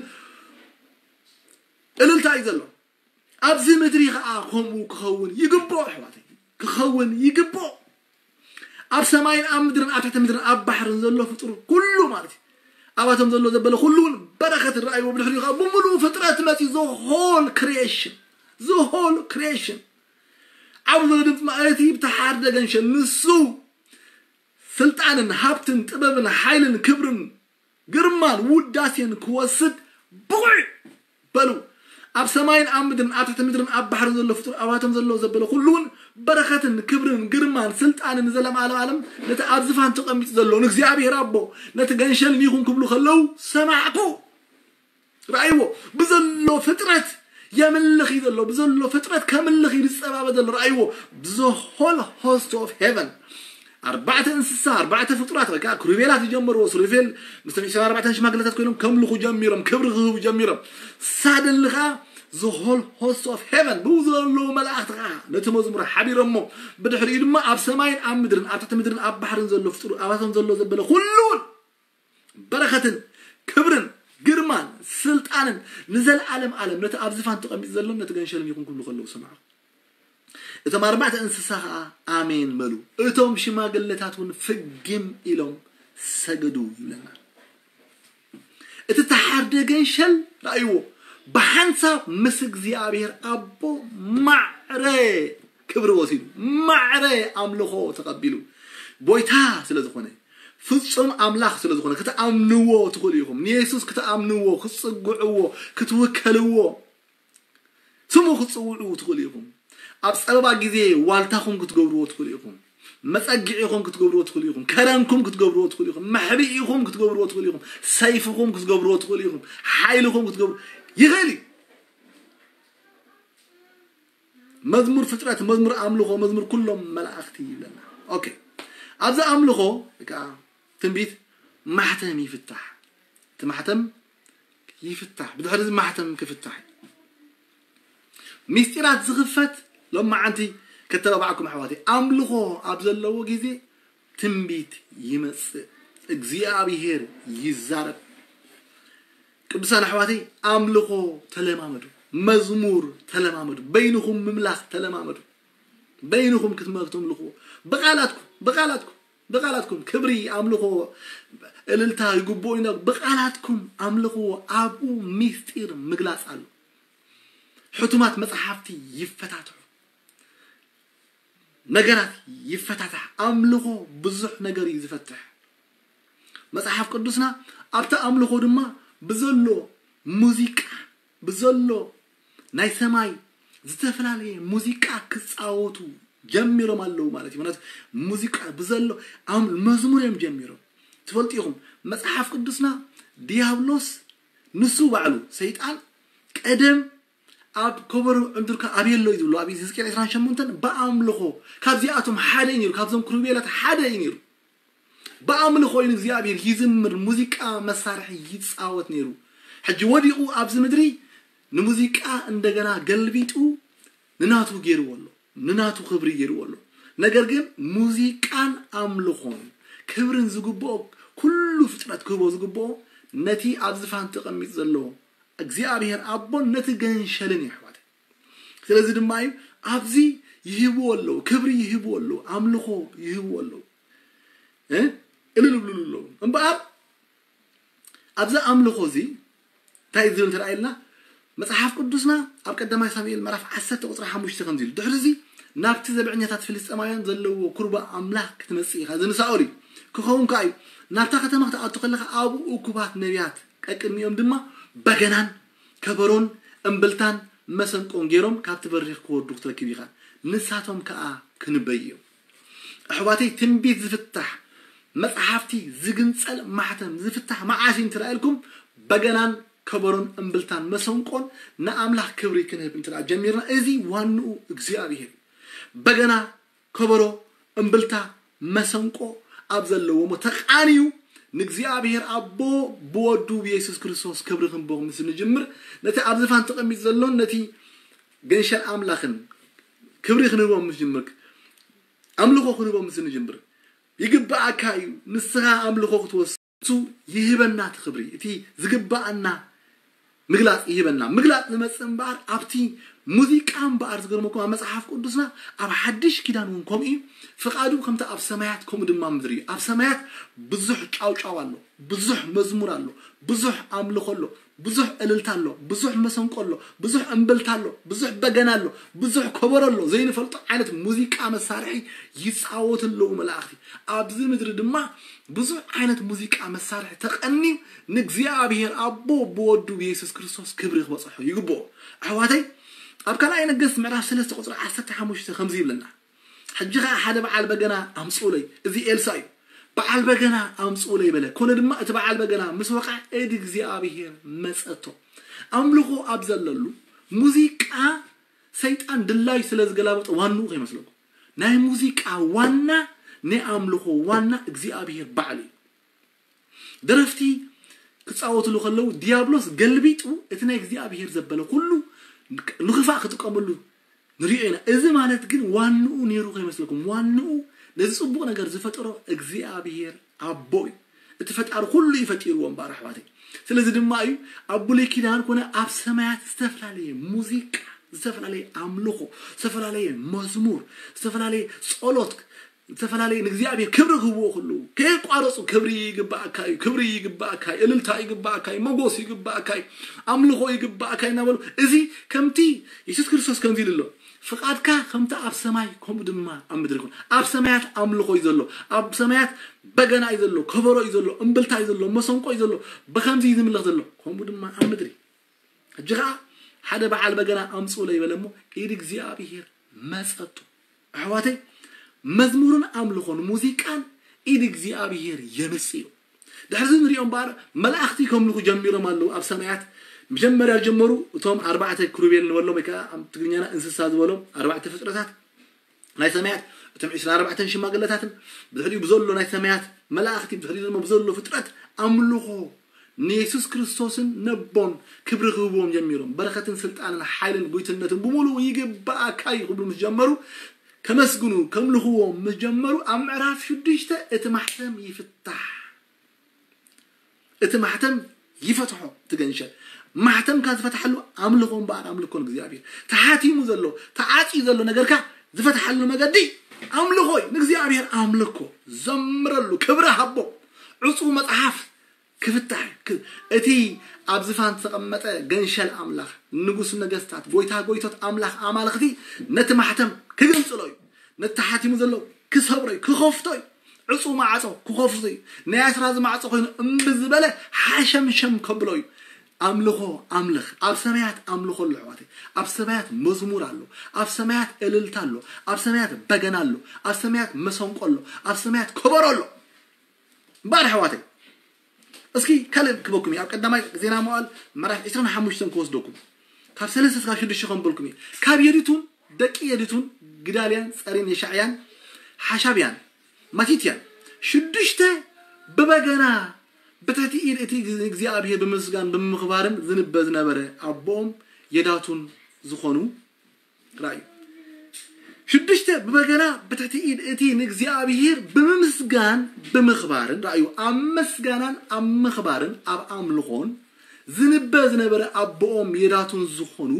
እልልታ እዩ ዘሎ። ኣብዚ ምድሪ ከዓ ከምኡ ክኸውን ይግብኦ ኣሕዋተይ፣ ክኸውን ይግብኦ። ኣብ ሰማይን ኣብ ምድርን ኣብ ትሕቲ ምድርን ኣብ ባሕርን ዘሎ ፍጡር ኩሉ ማለት እዩ። ኣባቶም ዘሎ ዘበለ ኩሉ እውን በረኸት ረኣይዎ። ብድሕሪኡ ከዓ ብምሉኡ ፍጥረት መፂኡ፣ the whole creation, the whole creation ዓብ ዝበለ ድምፂ ማለት እዩ። ብተሓርደ ገንሸል ንሱ ስልጣንን ሃብትን ጥበብን ሓይልን ክብርን ግርማን ውዳሴን ክወስድ ብቑዕ እዩ። በሉ፣ ኣብ ሰማይን ኣብ ምድርን ኣብ ትሕቲ ምድርን ኣብ ባሕርን ዘሎ ፍጡር ኣባቶም ዘሎ ዘበለ ኩሉ እውን በረኸትን ክብርን ግርማን ስልጣንን ንዘለዓለም ዓለም ነቲ ኣብ ዝፋን ተቐሚጡ ዘሎ ንእግዚኣብሔር ኣቦ ነቲ ገንሸልን ይኹን ክብሉ ከለዉ ሰማዕኩ። ረኣይዎ፣ ብዘሎ ፍጥረት የምልኽ እዩ ዘሎ። ብዘሎ ፍጥረት ከምልኽ እዩ ዝጸባበ ዘሎ። ረኣይዎ፣ the whole host of heaven፣ ኣርባዕተ እንስሳ፣ ኣርባዕተ ፍጡራት፣ ወይ ከዓ ክሩቤላት ዝጀመርዎ፣ ሱሩፌል ምስ ተን ዕስራን ኣርባዕተን ሽማግለታት ኮይኖም ከምልኹ ጀሚሮም፣ ክብሪ ክህቡ ጀሚሮም። ሳደንሊ ከዓ the whole host of heaven ብኡ ዘለዉ መላእኽቲ ከዓ ነቲ መዝሙር ሓቢሮሞ። ብድሕሪኡ ድማ ኣብ ሰማይን ኣብ ምድርን ኣብ ትሕቲ ምድርን ኣብ ባሕርን ዘሎ ፍጡር ኣባቶም ዘሎ ዘበለ ኩሉ እውን በረኸትን ክብርን ግርማን ስልጣንን ንዘለዓለም ዓለም ነቲ ኣብ ዝፋን ተቐሚጡ ዘሎን ነቲ ገንሸልን ይኹን ክብሉ ከለዉ ሰማዑ። እቶም ኣርባዕተ እንስሳ ኸዓ ኣሜን በሉ። እቶም ሽማግለታት እውን ፍግም ኢሎም ሰገዱ ይብለና። እቲ ተሓርደ ገንሸል ረኣይዎ፣ ብሓንሳብ ምስ እግዚኣብሔር ኣቦ ማዕረ ክብሪ ወሲዱ፣ ማዕረ ኣምልኾ ተቐቢሉ። ጎይታ ስለ ዝኾነ፣ ፍጹም ኣምላኽ ስለ ዝኾነ ክትኣምንዎ ትኽእሉ ኢኹም። ንየሱስ ክትኣምንዎ፣ ክትጽግዕዎ፣ ክትውከልዎ፣ ስሙ ክትጽውዑ ትኽእሉ ኢኹም። ኣብ ጸበባ ግዜ ዋልታኹም ክትገብርዎ ትኽእሉ ኢኹም። መጸግዒኹም ክትገብርዎ ትኽእሉ ኢኹም። ከረንኩም ክትገብርዎ ትኽእሉ ኢኹም። መሕብኢኹም ክትገብርዎ ትኽእሉ ኢኹም። ሰይፍኹም ክትገብርዎ ትኽእሉ ኢኹም። ሓይልኹም ክትገብሩ ይኽእል እዩ። መዝሙር ፍጥረት፣ መዝሙር ኣምልኾ፣ መዝሙር ኩሎም መላእኽቲ ይብለና። ኦኬ፣ ኣብዚ ኣምልኾ ወይ ከዓ ትንቢት ማሕተም ይፍታሕ። እቲ ማሕተም ይፍታሕ። ብድሕሪ እዚ ማሕተም ክፍታሕ እዩ። ሚስጢራት ዝኽፈት ሎማዓንቲ ከተባባዕኩም ኣሕዋተይ። ኣምልኾ ኣብ ዘለዎ ግዜ ትንቢት ይመጽእ፣ እግዚኣብሔር ይዛረብ። ቅዱሳን ኣሕዋተይ፣ ኣምልኾ ተለማመዱ፣ መዝሙር ተለማመዱ፣ በይንኹም ምምላኽ ተለማመዱ። በይንኹም ክትመ- ክትምልኽዎ ብቓላትኩም፣ ብቓላትኩም፣ ብቓላትኩም ክብሪ፣ ኣምልኾ፣ እልልታ ይግብኦ ኢና። ብቓላትኩም ኣምልኽዎ። ኣብኡ ሚስጢር ምግላጽ ኣሎ። ሕቱማት መጽሓፍቲ ይፈታትሑ፣ ነገራት ይፈታታሕ። ኣምልኾ ብዙሕ ነገር እዩ ዝፈትሕ። መጽሓፍ ቅዱስና ኣብቲ ኣምልኾ ድማ ብዘሎ ሙዚቃ፣ ብዘሎ ናይ ሰማይ ዝተፈላለየ ሙዚቃ ክጻወቱ ጀሚሮም ኣለዉ ማለት እዩ። ማለት ሙዚቃ ብዘሎ ኣም- መዝሙር እዮም ጀሚሮም። ትፈልጡ ኢኹም፣ መጽሓፍ ቅዱስና ዲያብሎስ ንሱ ባዕሉ ሰይጣን ቀደም ኣብ ከበሮ ዕንዱርካ ኣብየሎ እዩ ዝብሎ። ኣብ ህዝቅኤል ዕስራን ሸሞንተን ብኣምልኾ ካብዚኣቶም ሓደ እዩ ነይሩ፣ ካብዞም ክሩቤላት ሓደ እዩ ነይሩ። ብኣምልኾ እዩ ንእግዚኣብሔር ይዝምር፣ ሙዚቃ መሳርሒ ይጻወት ነይሩ። ሕጂ ወዲቑ ኣብዚ ምድሪ ንሙዚቃ እንደገና ገልቢጡ ንናቱ ገይርዎ ኣሎ፣ ንናቱ ክብሪ ገይርዎ ኣሎ። ነገር ግን ሙዚቃን ኣምልኾን ክብርን ዝግብኦ፣ ኩሉ ፍጥረት ክህቦ ዝግብኦ ነቲ ኣብ ዝፋን ተቐሚጡ ዘሎ እግዚኣብሔር ኣቦን ነቲ ገንሸልን እዩ ኣሕዋተይ። ስለዚ ድማ እዩ ኣብዚ ይህብዎ ኣለዉ፣ ክብሪ ይህብዎ ኣለዉ፣ ኣምልኾ ይህብዎ ኣለዉ፣ እ? እልል ይብሉሉ ኣለዉ። እምበኣር ኣብዚ ኣምልኾ እዚ እንታይ እዩ ዝብል እንተ ኢልና፣ መጽሓፍ ቅዱስና ኣብ ቀዳማይ ሳሙኤል ምዕራፍ ዓሰርተ ቁጽሪ ሓሙሽተ ከምዚ ኢሉ፣ ድሕሪ እዚ ናብቲ ዘብዐኛታት ፍልስጤማውያን ዘለዎ ኩርባ ኣምላኽ ክትመጽእ ኢኻ። እዚ ንሳኦል እዩ። ክኸውን ከኣ እዩ፣ ናብታ ከተማ ክትኣቱ ከለኻ ኣብኡ እኩባት ነቢያት፣ ቀቅድሚኦም ድማ በገናን ከበሮን እምብልታን መሰንቆን ገይሮም ካብቲ በሪኽ ክወርዱ ክትረክብ ኢኻ። ንሳቶም ከኣ ክንበዩ እዮም። ኣሕዋተይ፣ ትንቢት ዝፍታሕ፣ መጽሓፍቲ ዝግንጸል ማሕተም ዝፍታሕ መዓስ እዩ እንተ ኢልኩም፣ በገናን ከበሮን እምብልታን መሰንቆን ንኣምላኽ ክብሪ ክንህብ እንተ ጀሚርና፣ እዚ ዋንኡ እግዚኣብሔር እዩ። በገና፣ ከበሮ፣ እምብልታ፣ መሰንቆ፣ ኣብ ዘለዎ እሞ ተቓንዩ ንእግዚኣብሔር ኣቦ ብወዱ ብየሱስ ክርስቶስ ክብሪ ክንቦ ምስ ንጅምር፣ ነቲ ኣብ ዝፋን ተቐሚጡ ዘሎን ነቲ ገንሸል ኣምላኽን ክብሪ ክንህቦም ምስ ጅምር፣ ኣምልኾ ክንህቦም ምስ ንጅምር፣ ይግብኣካ እዩ ንስኻ ኣምልኾ ክትወስድ። እሱ ይህበና እቲ ክብሪ፣ እቲ ዝግብኣና ምግላጽ ይህበና። ምግላጽ ዝመጽእ እምበኣር ኣብቲ ሙዚቃ እምበኣር፣ ዝገርመኩም ኣብ መጽሓፍ ቅዱስና ኣብ ሓድሽ ኪዳን እውን ከምኡ እዩ። ፍቓዱ ከምቲ ኣብ ሰማያት ከምኡ ድማ ምድሪ እዩ። ኣብ ሰማያት ብዙሕ ጫውጫው ኣሎ፣ ብዙሕ መዝሙር ኣሎ፣ ብዙሕ ኣምልኾ ኣሎ፣ ብዙሕ እልልታ ኣሎ፣ ብዙሕ መሰንቆ ኣሎ፣ ብዙሕ እምብልታ ኣሎ፣ ብዙሕ በገና ኣሎ፣ ብዙሕ ከበሮ ኣሎ። ዘይንፈልጦ ዓይነት ሙዚቃ መሳርሒ ይጻወቱ ኣለዉ መላእኽቲ። ኣብዚ ምድሪ ድማ ብዙሕ ዓይነት ሙዚቃ መሳርሒ ተቐንዩ ንእግዚኣብሔር ኣቦ ብወዱ ብየሱስ ክርስቶስ ክብሪ ክበጽሖ ይግብኦ። ኣሕዋተይ፣ ኣብ ካልኣይ ነገስት ምዕራፍ ሰለስተ ቁጽሪ ዓሰርተ ሓሙሽተ ከምዚ ይብለና፣ ሕጂ ኸኣ ሓደ በዓል በገና ኣምጽኡለይ። እዚ ኤልሳ እዩ። በዓል በገና ኣምጽኡለይ በለ። ኮነ ድማ እቲ በዓል በገና ምስ ወቕዐ፣ እድ እግዚኣብሔር መጸቶ። ኣምልኾ ኣብ ዘለሉ፣ ሙዚቃ ሰይጣን ድላዩ ስለ ዝገላበጦ ዋንኡ ከይመስለኩም። ናይ ሙዚቃ ዋና፣ ናይ ኣምልኾ ዋና እግዚኣብሔር ባዕሉ እዩ። ደረፍቲ ክጻወትሉ ከለዉ፣ ዲያብሎስ ገልቢጡ እቲ ናይ እግዚኣብሔር ዘበለ ኩሉ ንኽፋእ ክጥቀመሉ ንሪኦ ኢና። እዚ ማለት ግን ዋንኡ ነይሩ ከይመስለኩም። ዋንኡ ነዚ ጽቡቕ ነገር ዝፈጠሮ እግዚኣብሔር ኣቦ እዩ። እቲ ፈጣሪ ኩሉ እዩ ፈጢርዎ እምበኣር ኣሕዋተይ። ስለዚ ድማ እዩ ኣብ ብሉይ ኪዳን ኮነ ኣብ ሰማያት ዝተፈላለየ ሙዚቃ፣ ዝተፈላለየ ኣምልኾ፣ ዝተፈላለየ መዝሙር፣ ዝተፈላለየ ጸሎት፣ ዝተፈላለየ ንእግዚኣብሔር ክብሪ ክህብዎ ከለዉ ከየቋረጹ፣ "ክብሪ ይግባኣካ እዩ፣ ክብሪ ይግባኣካ እዩ፣ እልልታ ይግባኣካ እዩ፣ መጎስ ይግባኣካ እዩ፣ ኣምልኾ ይግባኣካ እዩ" እናበሉ፣ እዚ ከምቲ የሱስ ክርስቶስ ከምዚ ኢሉ ኣሎ፣ "ፍቓድካ ከምቲ ኣብ ሰማይ ከምኡ ድማ ኣብ ምድሪ ይኹን።" ኣብ ሰማያት ኣምልኾ እዩ ዘሎ፣ ኣብ ሰማያት በገና እዩ ዘሎ፣ ከበሮ እዩ ዘሎ፣ እምብልታ እዩ ዘሎ፣ መሰንቆ እዩ ዘሎ፣ ብኸምዚ እዩ ዝምለኽ ዘሎ፣ ከምኡ ድማ ኣብ ምድሪ። ሕጂ ኸዓ ሓደ በዓል በገና ኣምጽኡለይ በለ እሞ፣ ኢድ እግዚኣብሔር መጸቱ። ኣሕዋተይ፣ መዝሙርን ኣምልኾን ሙዚቃን ኢድ እግዚኣብሔር የምጽእ እዩ። ድሕሪ እዚ ንሪኦ እምበኣር፣ መላእኽቲ ከምልኹ ጀሚሮም ኣለዉ ኣብ ሰማያት። መጀመርያ ዝጀመሩ እቶም ኣርባዕተ ክሩቤል ንበሎም፣ ወይ ከዓ ኣብ ትግርኛና እንስሳ ዝበሎም ኣርባዕተ ፍጥረታት ናይ ሰማያት፣ እቶም ዕስራን ኣርባዕተን ሽማግለታትን፣ ብድሕሪኡ ብዘሎ ናይ ሰማያት መላእኽቲ፣ ብድሕሪኡ ድማ ብዘሎ ፍጥረት ኣምልኾ ንየሱስ ክርስቶስን ነቦን ክብሪ ክህብዎም ጀሚሮም። "በረኸትን ስልጣንን ሓይልን ጉይትነትን ብምሉኡ ይግብኣካ እዩ" ክብሉ ምስ ጀመሩ፣ ከመስግኑ፣ ከምልኽዎ ምስ ጀመሩ፣ ኣብ ምዕራፍ ሽዱሽተ እቲ ማሕተም ይፍታሕ። እቲ ማሕተም ይፈትሖ፣ እቲ ገንሸል። ማሕተምካ ዝፈትሓሉ ኣምልኾ እምበኣር፣ ኣምልኮ ንእግዚኣብሔር። ተሓቲሙ ዘሎ፣ ተዓጽዩ ዘሎ ነገርካ ዝፈትሓሉ መገዲ ኣምልኾ እዩ። ንእግዚኣብሔር ኣምልኮ፣ ዘምረሉ፣ ክብሪ ሃቦ። ዕጹው መጽሓፍ ክፍታሕ እዩ። ክ-፣ እቲ ኣብ ዝፋን ዝተቐመጠ ገንሸል ኣምላኽ፣ ንጉስ ነገስታት፣ ጎይታ ጎይቶት፣ ኣምላኽ ኣማልኽቲ፣ ነቲ ማሕተም ክግንጽሎ እዩ። ነቲ ተሓቲሙ ዘሎ ክሰብሮ እዩ፣ ክኸፍቶ እዩ። ዕጹው ማዕጾ ክኸፍቶ እዩ። ናይ ኣስራዚ ማዕጾ ኮይኑ እምቢ ዝበለ ሓሸምሸም ከብሎ እዩ። ኣምልኾ ኣምልኽ። ኣብ ሰማያት ኣምልኾ ኣሎ ኣሕዋተይ። ኣብ ሰማያት መዝሙር ኣሎ። ኣብ ሰማያት እልልታ ኣሎ። ኣብ ሰማያት በገና ኣሎ። ኣብ ሰማያት መሰንቆ ኣሎ። ኣብ ሰማያት ከበሮ ኣሎ። እምበኣር ኣሕዋተይ፣ እስኪ ካልእ ክበኩም እዩ። ኣብ ቀዳማይ ዜና መዋዕል ምዕራፍ ዕስራን ሓሙሽተን ክወስደኩም። ካብ ሰለስተ እስካብ ሽዱሽተ ከም በልኩም እዩ። ካብ የዱቱን ደቂ የዱቱን፣ ግዳልያን፣ ጸሪን፣ የሻዕያን፣ ሓሻብያን፣ ማቲትያን፣ ሽዱሽተ ብበገና ብትሕቲ ኢድ እቲ እግዚኣብሔር ብምስጋን ብምኽባርን ዝንበ ዝነበረ ኣቦኦም የዳቱን ዝኾኑ ራእዩ። ሽዱሽተ ብበገና ብትሕቲ ኢድ እቲ ንእግዚኣብሔር ብምምስጋን ብምኽባርን፣ ራእዩ ኣብ ምስጋናን ኣብ ምኽባርን ኣብ ኣምልኾን ዝንበ ዝነበረ ኣቦኦም የዳቱን ዝኾኑ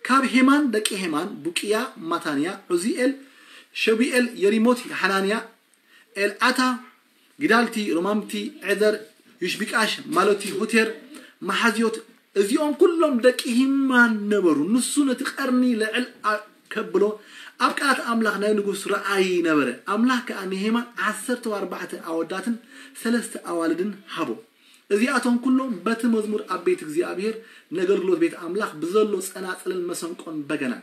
ካብ ሄማን ደቂ ሄማን፣ ቡቅያ፣ ማታንያ፣ ዑዚኤል፣ ሸቡኤል፣ የሪሞት፣ ሓናንያ፣ ኤልዓታ፣ ጊዳልቲ፣ ሮማምቲ፣ ዔዘር፣ ዩሽቢቃሽ፣ ማሎቲ፣ ሆቴር፣ መሓዝዮት፣ እዚኦም ኩሎም ደቂ ሂማን ነበሩ። ንሱ ነቲ ቀርኒ ልዕል ኣ-፣ ከብሎ ኣብ ቃላት ኣምላኽ ናይ ንጉስ ረኣይ ነበረ። ኣምላኽ ከኣ ንሄማን ዓሰርተ ኣርባዕተ ኣወዳትን ሰለስተ ኣዋልድን ሃቦ። እዚኣቶም ኩሎም በቲ መዝሙር ኣብ ቤት እግዚኣብሔር፣ ነገልግሎት ቤት ኣምላኽ ብዘሎ ጸናጽልን መሰንቆን በገናን፣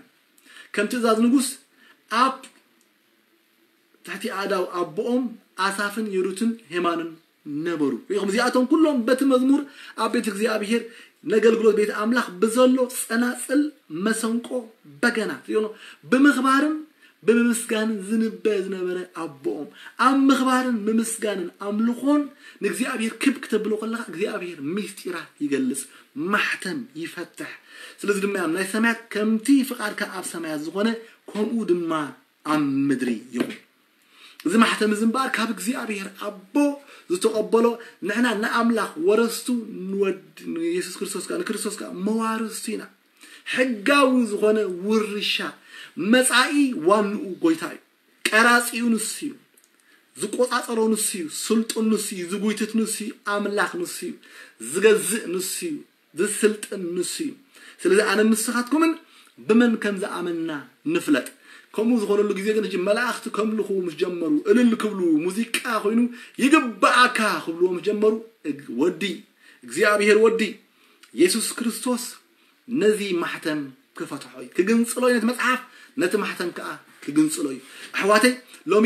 ከም ትእዛዝ ንጉስ ኣብ ትሕቲ ኣእዳው ኣቦኦም ኣሳፍን የዱትን ሄማንን ነበሩ። ርኢኹም፣ እዚኣቶም ኩሎም በቲ መዝሙር ኣብ ቤት እግዚኣብሔር፣ ነገልግሎት ቤት ኣምላኽ ብዘሎ ጸናጽል፣ መሰንቆ፣ በገና፣ ርኢኹም፣ ብምኽባርን ብምምስጋንን ዝንበ ዝነበረ ኣቦኦም ኣብ ምኽባርን ምምስጋንን ኣምልኾን ንእግዚኣብሔር ክብ ክተብሎ ከለኻ እግዚኣብሔር ምስጢራት ይገልጽ፣ ማሕተም ይፈትሕ። ስለዚ ድማ ናይ ሰማያት ከምቲ ፍቓድካ ኣብ ሰማያት ዝኾነ ከምኡ ድማ ኣብ ምድሪ ይኹን። እዚ ማሕተም እዚ እምበኣር ካብ እግዚኣብሔር ኣቦ ዝተቐበሎ ንሕና ንኣምላኽ ወረስቱ ንወድ ንየሱስ ክርስቶስ ከኣ ንክርስቶስ ከኣ መዋርስቱ ኢና። ሕጋዊ ዝኾነ ውርሻ መጻኢ ዋንኡ ጎይታ እዩ። ቀራጺኡ ንሱ እዩ። ዝቆጻጸሮ ንሱ እዩ። ስልጡን ንሱ እዩ። ዝጉይትት ንሱ እዩ። ኣምላኽ ንሱ እዩ። ዝገዝእ ንሱ እዩ። ዝስልጥን ንሱ እዩ። ስለዚ ኣነ ምስኻትኩምን ብመን ከም ዝኣመንና ንፍለጥ። ከምኡ ዝኾነሉ ግዜ ግን ሕጂ መላእኽቲ ከምልኹ ምስ ጀመሩ እልል ክብሉ ሙዚቃ ኮይኑ ይግብኣካ ክብልዎ ምስ ጀመሩ እግ- ወዲ እግዚኣብሔር ወዲ የሱስ ክርስቶስ ነዚ ማሕተም ክፈትሖ እዩ፣ ክግንጽሎ እዩ ነቲ መጽሓፍ፣ ነቲ ማሕተም ከኣ ክግንጽሎ እዩ። ኣሕዋተይ ሎሚ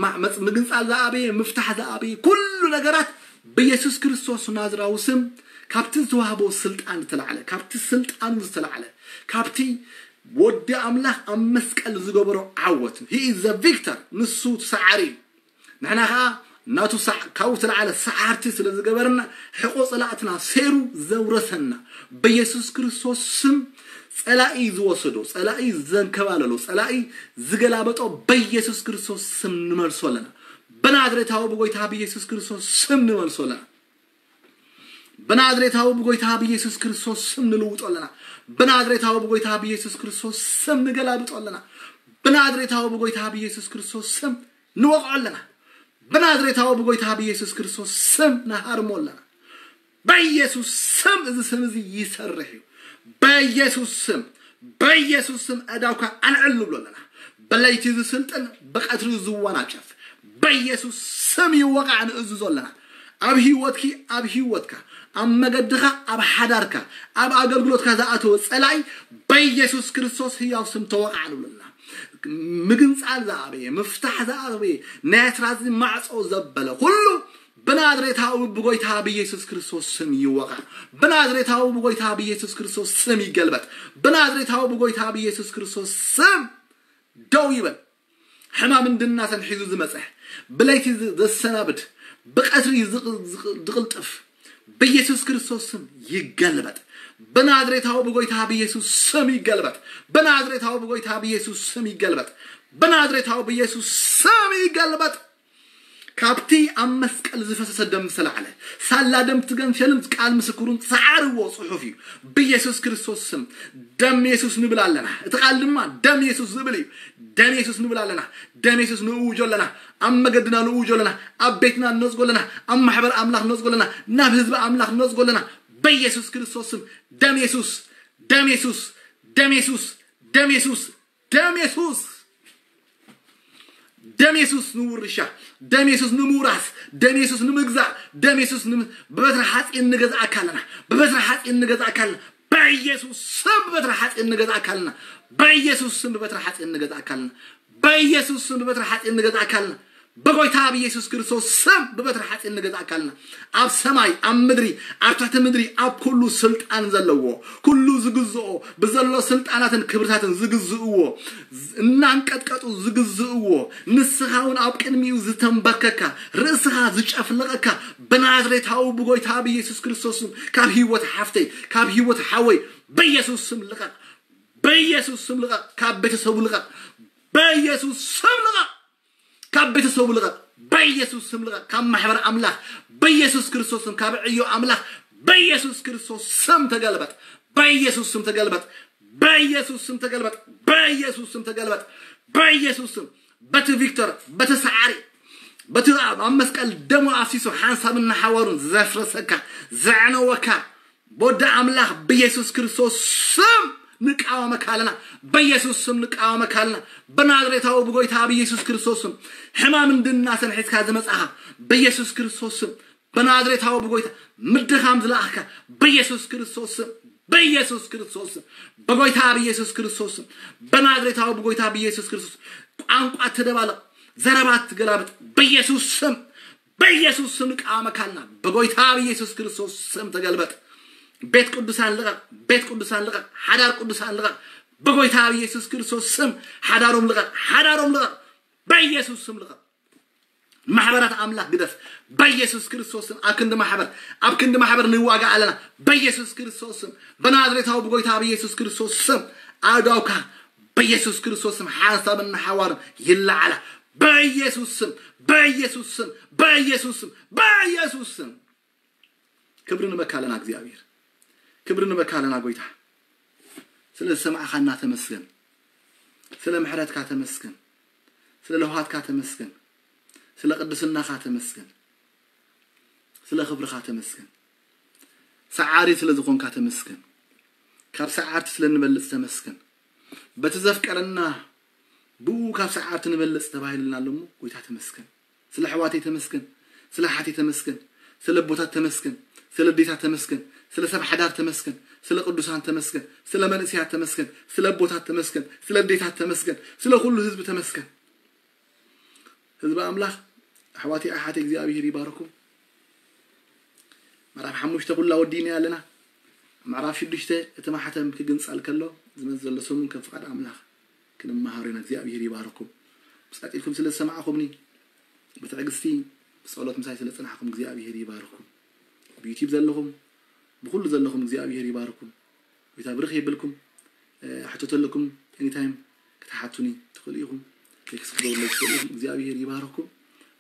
ማ- መጽ- ምግንጻል ዝኣበየ ምፍታሕ ዝኣበየ ኩሉ ነገራት ብየሱስ ክርስቶስ ናዝራዊ ስም ካብቲ ዝተዋህቦ ስልጣን ዝተላዕለ ካብቲ ስልጣኑ ዝተላዕለ ካብቲ ወዲ ኣምላኽ ኣብ መስቀል ዝገበሮ ዓወት he is the victor ንሱ ሰዓሪ እዩ። ንሕና ኸዓ ናቱ ካብኡ ተለዓለ ሰዓርቲ ስለ ዝገበርና ሕቆ ጸላእትና ሴሩ ዘውረሰና በየሱስ ክርስቶስ ስም ጸላኢ ዝወሰዶ ጸላኢ ዘንከባለሎ ጸላኢ ዝገላበጦ በየሱስ ክርስቶስ ስም ንመልሶ ኣለና። ብናዝሬታዊ ብጎይታ ብየሱስ ክርስቶስ ስም ንመልሶ ኣለና። ብናዝሬታዊ ብጎይታ ብየሱስ ክርስቶስ ስም ንልውጦ ኣለና። ብናዝሬታዊ ብጎይታ ብየሱስ ክርስቶስ ስም ንገላብጦ ኣለና። ብናዝሬታዊ ብጎይታ ብየሱስ ክርስቶስ ስም ንወቕዖ ኣለና። ብናዝሬታዊ ብጎይታ ብየሱስ ክርስቶስ ስም ንሃርሞ ኣለና። በየሱስ ስም እዚ ስም እዚ ይሰርሕ እዩ። በየሱስ ስም በየሱስ ስም ኣእዳውካ ኣልዕል ንብሎ ኣለና። ብለይቲ ዝስልጥን ብቐትሪ ዝወናጨፍ በየሱስ ስም ይወቓዕ ንእዝዞ ኣለና። ኣብ ህይወትኪ ኣብ ህይወትካ ኣብ መገድኻ ኣብ ሓዳርካ ኣብ ኣገልግሎትካ ዝኣተወ ጸላኢ በየሱስ ክርስቶስ ህያው ስም ተወቓዕ ንብሎ ኣለና። ምግንጻል ዝኣበየ ምፍታሕ ዝኣበየ ናይ ኣስራዚ ማዕጾ ዘበለ ኩሉ ብናዝሬታዊ ብጎይታ ብኢየሱስ ክርስቶስ ስም ይወቓ። ብናዝሬታዊ ብጎይታ ብኢየሱስ ክርስቶስ ስም ይገልበጥ። ብናዝሬታዊ ብጎይታ ብኢየሱስ ክርስቶስ ስም ደው ይበል። ሕማም እንድናሰን ሒዙ ዝመጸ ብለይቲ ዝ- ዘሰናብድ ብቀትሪ ዝቕ- ዝቕ- ዝቕልጥፍ ብኢየሱስ ክርስቶስ ስም ይገልበጥ። ብናዝሬታዊ ብጎይታ ብኢየሱስ ስም ይገልበጥ። ብናዝሬታዊ ብጎይታ ብኢየሱስ ስም ይገልበጥ። ብናዝሬታዊ ብኢየሱስ ስም ይገልበጥ። ካብቲ ኣብ መስቀል ዝፈሰሰ ደም ዝተላዕለ ሳላ ደም ትገንሸልን ቃል ምስክሩን ጸዓርዎ ጽሑፍ እዩ። ብኢየሱስ ክርስቶስ ስም ደም የሱስ ንብል ኣለና። እቲ ቃል ድማ ደም የሱስ ዝብል እዩ። ደም የሱስ ንብል ኣለና። ደም የሱስ ንእውጆ ኣለና። ኣብ መገድና ንእውጆ ኣለና። ኣብ ቤትና ንነጽጎ ኣለና። ኣብ ማሕበር ኣምላኽ ንነጽጎ ኣለና። ናብ ህዝቢ ኣምላኽ ንነጽጎ ኣለና። በኢየሱስ ክርስቶስ ስም ደም የሱስ ደም የሱስ ደም የሱስ ደም የሱስ ደም የሱስ ደም የሱስ ንውርሻ ደም የሱስ ንምውራስ ደም የሱስ ንምግዛእ ደም የሱስ ንም- ብበትሪ ሓፂን ንገዝኣካ ኣለና። ብበትሪ ሓፂን ንገዝኣካ ኣለና። በኢየሱስ ስም ብበትሪ ሓፂን ንገዝኣካ ኣለና። በኢየሱስ ስም ብበትሪ ሓፂን ንገዝኣካ ኣለና። በኢየሱስ ስም ብበትሪ ሓፂን ንገዝኣካ ኣለና። ብጎይታ ብኢየሱስ ክርስቶስ ስም ብበትሪ ሓፂን ንገዝኣካ ኣለና። ኣብ ሰማይ ኣብ ምድሪ ኣብ ትሕቲ ምድሪ ኣብ ኩሉ ስልጣን ዘለዎ ኩሉ ዝግዝኦ ብዘሎ ስልጣናትን ክብርታትን ዝግዝእዎ እናንቀጥቀጡ ዝግዝእዎ ንስኻ እውን ኣብ ቅድሚኡ ዝተንበርከካ ርእስኻ ዝጨፍለቐካ ብናዝሬታዊ ብጎይታ ብኢየሱስ ክርስቶስ ስም ካብ ህይወት ሓፍተይ ካብ ህይወት ሓወይ ብኢየሱስ ስም ልቐቕ። በኢየሱስ ስም ልቐቕ። ካብ ቤተሰቡ ልቐቕ። በኢየሱስ ስም ልቐቕ። ካብ ቤተሰቡ ልቐቕ። በኢየሱስ ስም ልቐቕ። ካብ ማሕበር ኣምላኽ በኢየሱስ ክርስቶስ ስም ካብ ዕዮ ኣምላኽ በኢየሱስ ክርስቶስ ስም ተገልበጥ። በኢየሱስ ስም ተገልበጥ። በኢየሱስ ስም ተገልበጥ። በኢየሱስ ስም ተገልበጥ። በኢየሱስ ስም በቲ ቪክቶር በቲ ሰዓሪ በቲ ኣብ መስቀል ደሙ ኣፍሲሱ ሓንሳብን ንሓዋሩን ዘፍረሰካ ዘዕነወካ ብወዲ ኣምላኽ ብኢየሱስ ክርስቶስ ስም ንቃወመካ ኣለና። በኢየሱስ ስም ንቃወመካ ኣለና። ብናዝሬታዊ ብጎይታ ብኢየሱስ ክርስቶስ ስም ሕማም እንድናሰን ሒዝካ ዝመጻኻ ብኢየሱስ ክርስቶስ ስም ብናዝሬታዊ ብጎይታ ምድኻም ዝለኣኽካ ብኢየሱስ ክርስቶስ ስም ብኢየሱስ ክርስቶስ ስም ብጎይታ ብኢየሱስ ክርስቶስ ስም ብናዝሬታዊ ብጎይታ ብኢየሱስ ክርስቶስ ቋንቋ ተደባለቕ ዘረባ ትገላብጥ ብኢየሱስ ስም በኢየሱስ ስም ንቃወመካ ኣለና። ብጎይታ ብኢየሱስ ክርስቶስ ስም ተገልበጥ። ቤት ቅዱሳን ልቐቕ። ቤት ቅዱሳን ልቐቕ። ሓዳር ቅዱሳን ልቐቕ። ብጎይታ ብኢየሱስ ክርስቶስ ስም ሓዳሮም ልቐቕ፣ ሓዳሮም ልቐቕ፣ በኢየሱስ ስም ልቐቕ። ማሕበራት ኣምላኽ ግደፍ በኢየሱስ ክርስቶስ ስም። ኣብ ክንዲ ማሕበር፣ ኣብ ክንዲ ማሕበር ንዋጋ ኣለና በኢየሱስ ክርስቶስ ስም። ብናዝሬታዊ ብጎይታ ብኢየሱስ ክርስቶስ ስም ኣእዳውካ በኢየሱስ ክርስቶስ ስም ሓንሳብን ሓዋርን ይለዓላ በኢየሱስ ስም፣ በኢየሱስ ስም፣ በኢየሱስ ስም፣ በኢየሱስ ስም። ክብሪ ንበካ ኣለና እግዚኣብሔር፣ ክብሪ ንበካ ኣለና ጎይታ። ስለ ዝሰማዕኻና ተመስገን፣ ስለ ምሕረትካ ተመስገን፣ ስለ ለውሃትካ ተመስገን፣ ስለ ቅድስናኻ ተመስገን፣ ስለ ክብርኻ ተመስገን። ሰዓሪ ስለ ዝኾንካ ተመስገን። ካብ ሰዓርቲ ስለ እንበልጽ ተመስገን። በቲ ዘፍቀረና ብኡ ካብ ሰዓርቲ ንበልጽ ተባሂሉልና ኣሎ እሞ ጎይታ ተመስገን። ስለ ኣሕዋተይ ተመስገን፣ ስለ ኣሓተይ ተመስገን፣ ስለ ኣቦታት ተመስገን፣ ስለ ኣዴታት ተመስገን፣ ስለ ሰብ ሓዳር ተመስገን፣ ስለ ቅዱሳን ተመስገን፣ ስለ መንእሰያት ተመስገን፣ ስለ ኣቦታት ተመስገን፣ ስለ ኣዴታት ተመስገን፣ ስለ ኩሉ ህዝቢ ተመስገን። ህዝቢ ኣምላኽ ኣሕዋተይ ኣሓተይ እግዚኣብሔር ይባርኩም። ምዕራፍ ሓሙሽተ ኩላ ወዲእና ኣለና። ምዕራፍ ሽዱሽተ እቲ ማሕተም ክግንጸል ከሎ ዝመጽእ ዘሎ ሰሙን ከም ፍቓድ ኣምላኽ ክንመሃር ኢና። እግዚኣብሔር ይባርኩም። ብጻጢልኩም ስለ ዝሰማዕኹምኒ ብትዕግስቲ ብጸሎት ምሳይ ስለ ጽናሕኩም እግዚኣብሔር ይባርኩም። ብዩቲብ ዘለኹም ብኩሉ ዘለኹም እግዚኣብሔር ይባርኩም። ጎይታ ብርኽ የብልኩም። ሕቶ ተለኩም ኤኒታይም ክትሓቱኒ ትኽእሉ ኢኹም። ቴክስት ክትገብሩለይ ትኽእሉ ኢኹም። እግዚኣብሔር ይባርኩም።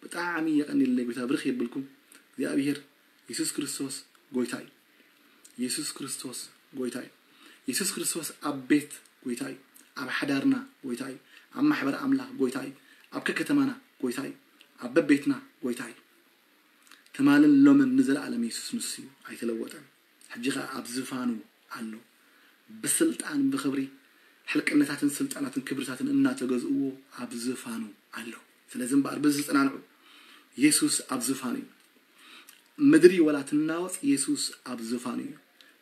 ብጣዕሚ የቐኒለይ። ጎይታ ብርኽ የብልኩም። እግዚኣብሔር የሱስ ክርስቶስ ጎይታ እዩ። የሱስ ክርስቶስ ጎይታ እዩ። የሱስ ክርስቶስ ኣብ ቤት ጎይታ እዩ። ኣብ ሓዳርና ጎይታ እዩ። ኣብ ማሕበር ኣምላኽ ጎይታ እዩ። ኣብ ከከተማና ጎይታ እዩ። ኣብ በቤትና ጎይታ እዩ። ትማልን ሎምን ንዘለኣለም የሱስ ንሱ እዩ፣ ኣይተለወጠን። ሕጂ ኸኣ ኣብ ዝፋኑ ኣሎ። ብስልጣን ብኽብሪ ሕልቅነታትን ስልጣናትን ክብርታትን እናተገዝእዎ ኣብ ዝፋኑ ኣሎ። ስለዚ እምበኣር ብዝጽናንዑ የሱስ ኣብ ዝፋኑ እዩ። ምድሪ ወላ ትናወጽ የሱስ ኣብ ዝፋኑ እዩ።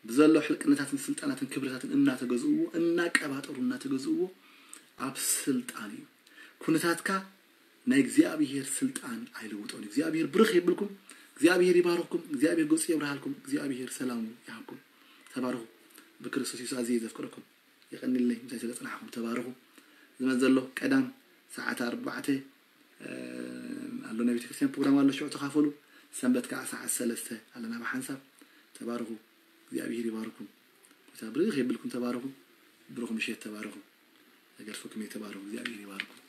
ብዘሎ ሕልቅነታትን ስልጣናትን ክብርታትን እናተገዝእዎ እናቀባጠሩ እናተገዝእዎ ኣብ ስልጣን እዩ። ኩነታትካ ናይ እግዚኣብሔር ስልጣን ኣይልውጦን። እግዚኣብሔር ብርኽ የብልኩም። እግዚኣብሔር ይባርኽኩም። እግዚኣብሔር ገጹ የብርሃልኩም። እግዚኣብሔር ሰላሙ ይሃብኩም። ተባረኹ። ብክርስቶስ የሱስ ኣዝየ ዘፍቅረኩም። የቐንለይ ምሳይ ስለ ጽናሕኩም። ተባረኹ። ዝመጽእ ዘሎ ቀዳም ሰዓት ኣርባዕተ ኣሎ ናይ ቤተክርስትያን ፕሮግራም ኣሎ፣ ሽዑ ተኻፈሉ። ሰንበት ከዓ ሰዓት ሰለስተ ኣለና ብሓንሳብ። ተባረኹ። እግዚኣብሔር ይባርኩም። ጎይታ ብርኽ የብልኩም። ተባረኹ። ብሩኽ ምሸት። ተባረኹ። ዘገርፈኩም እየ። ተባረኹ። እግዚኣብሔር ይባርኩም።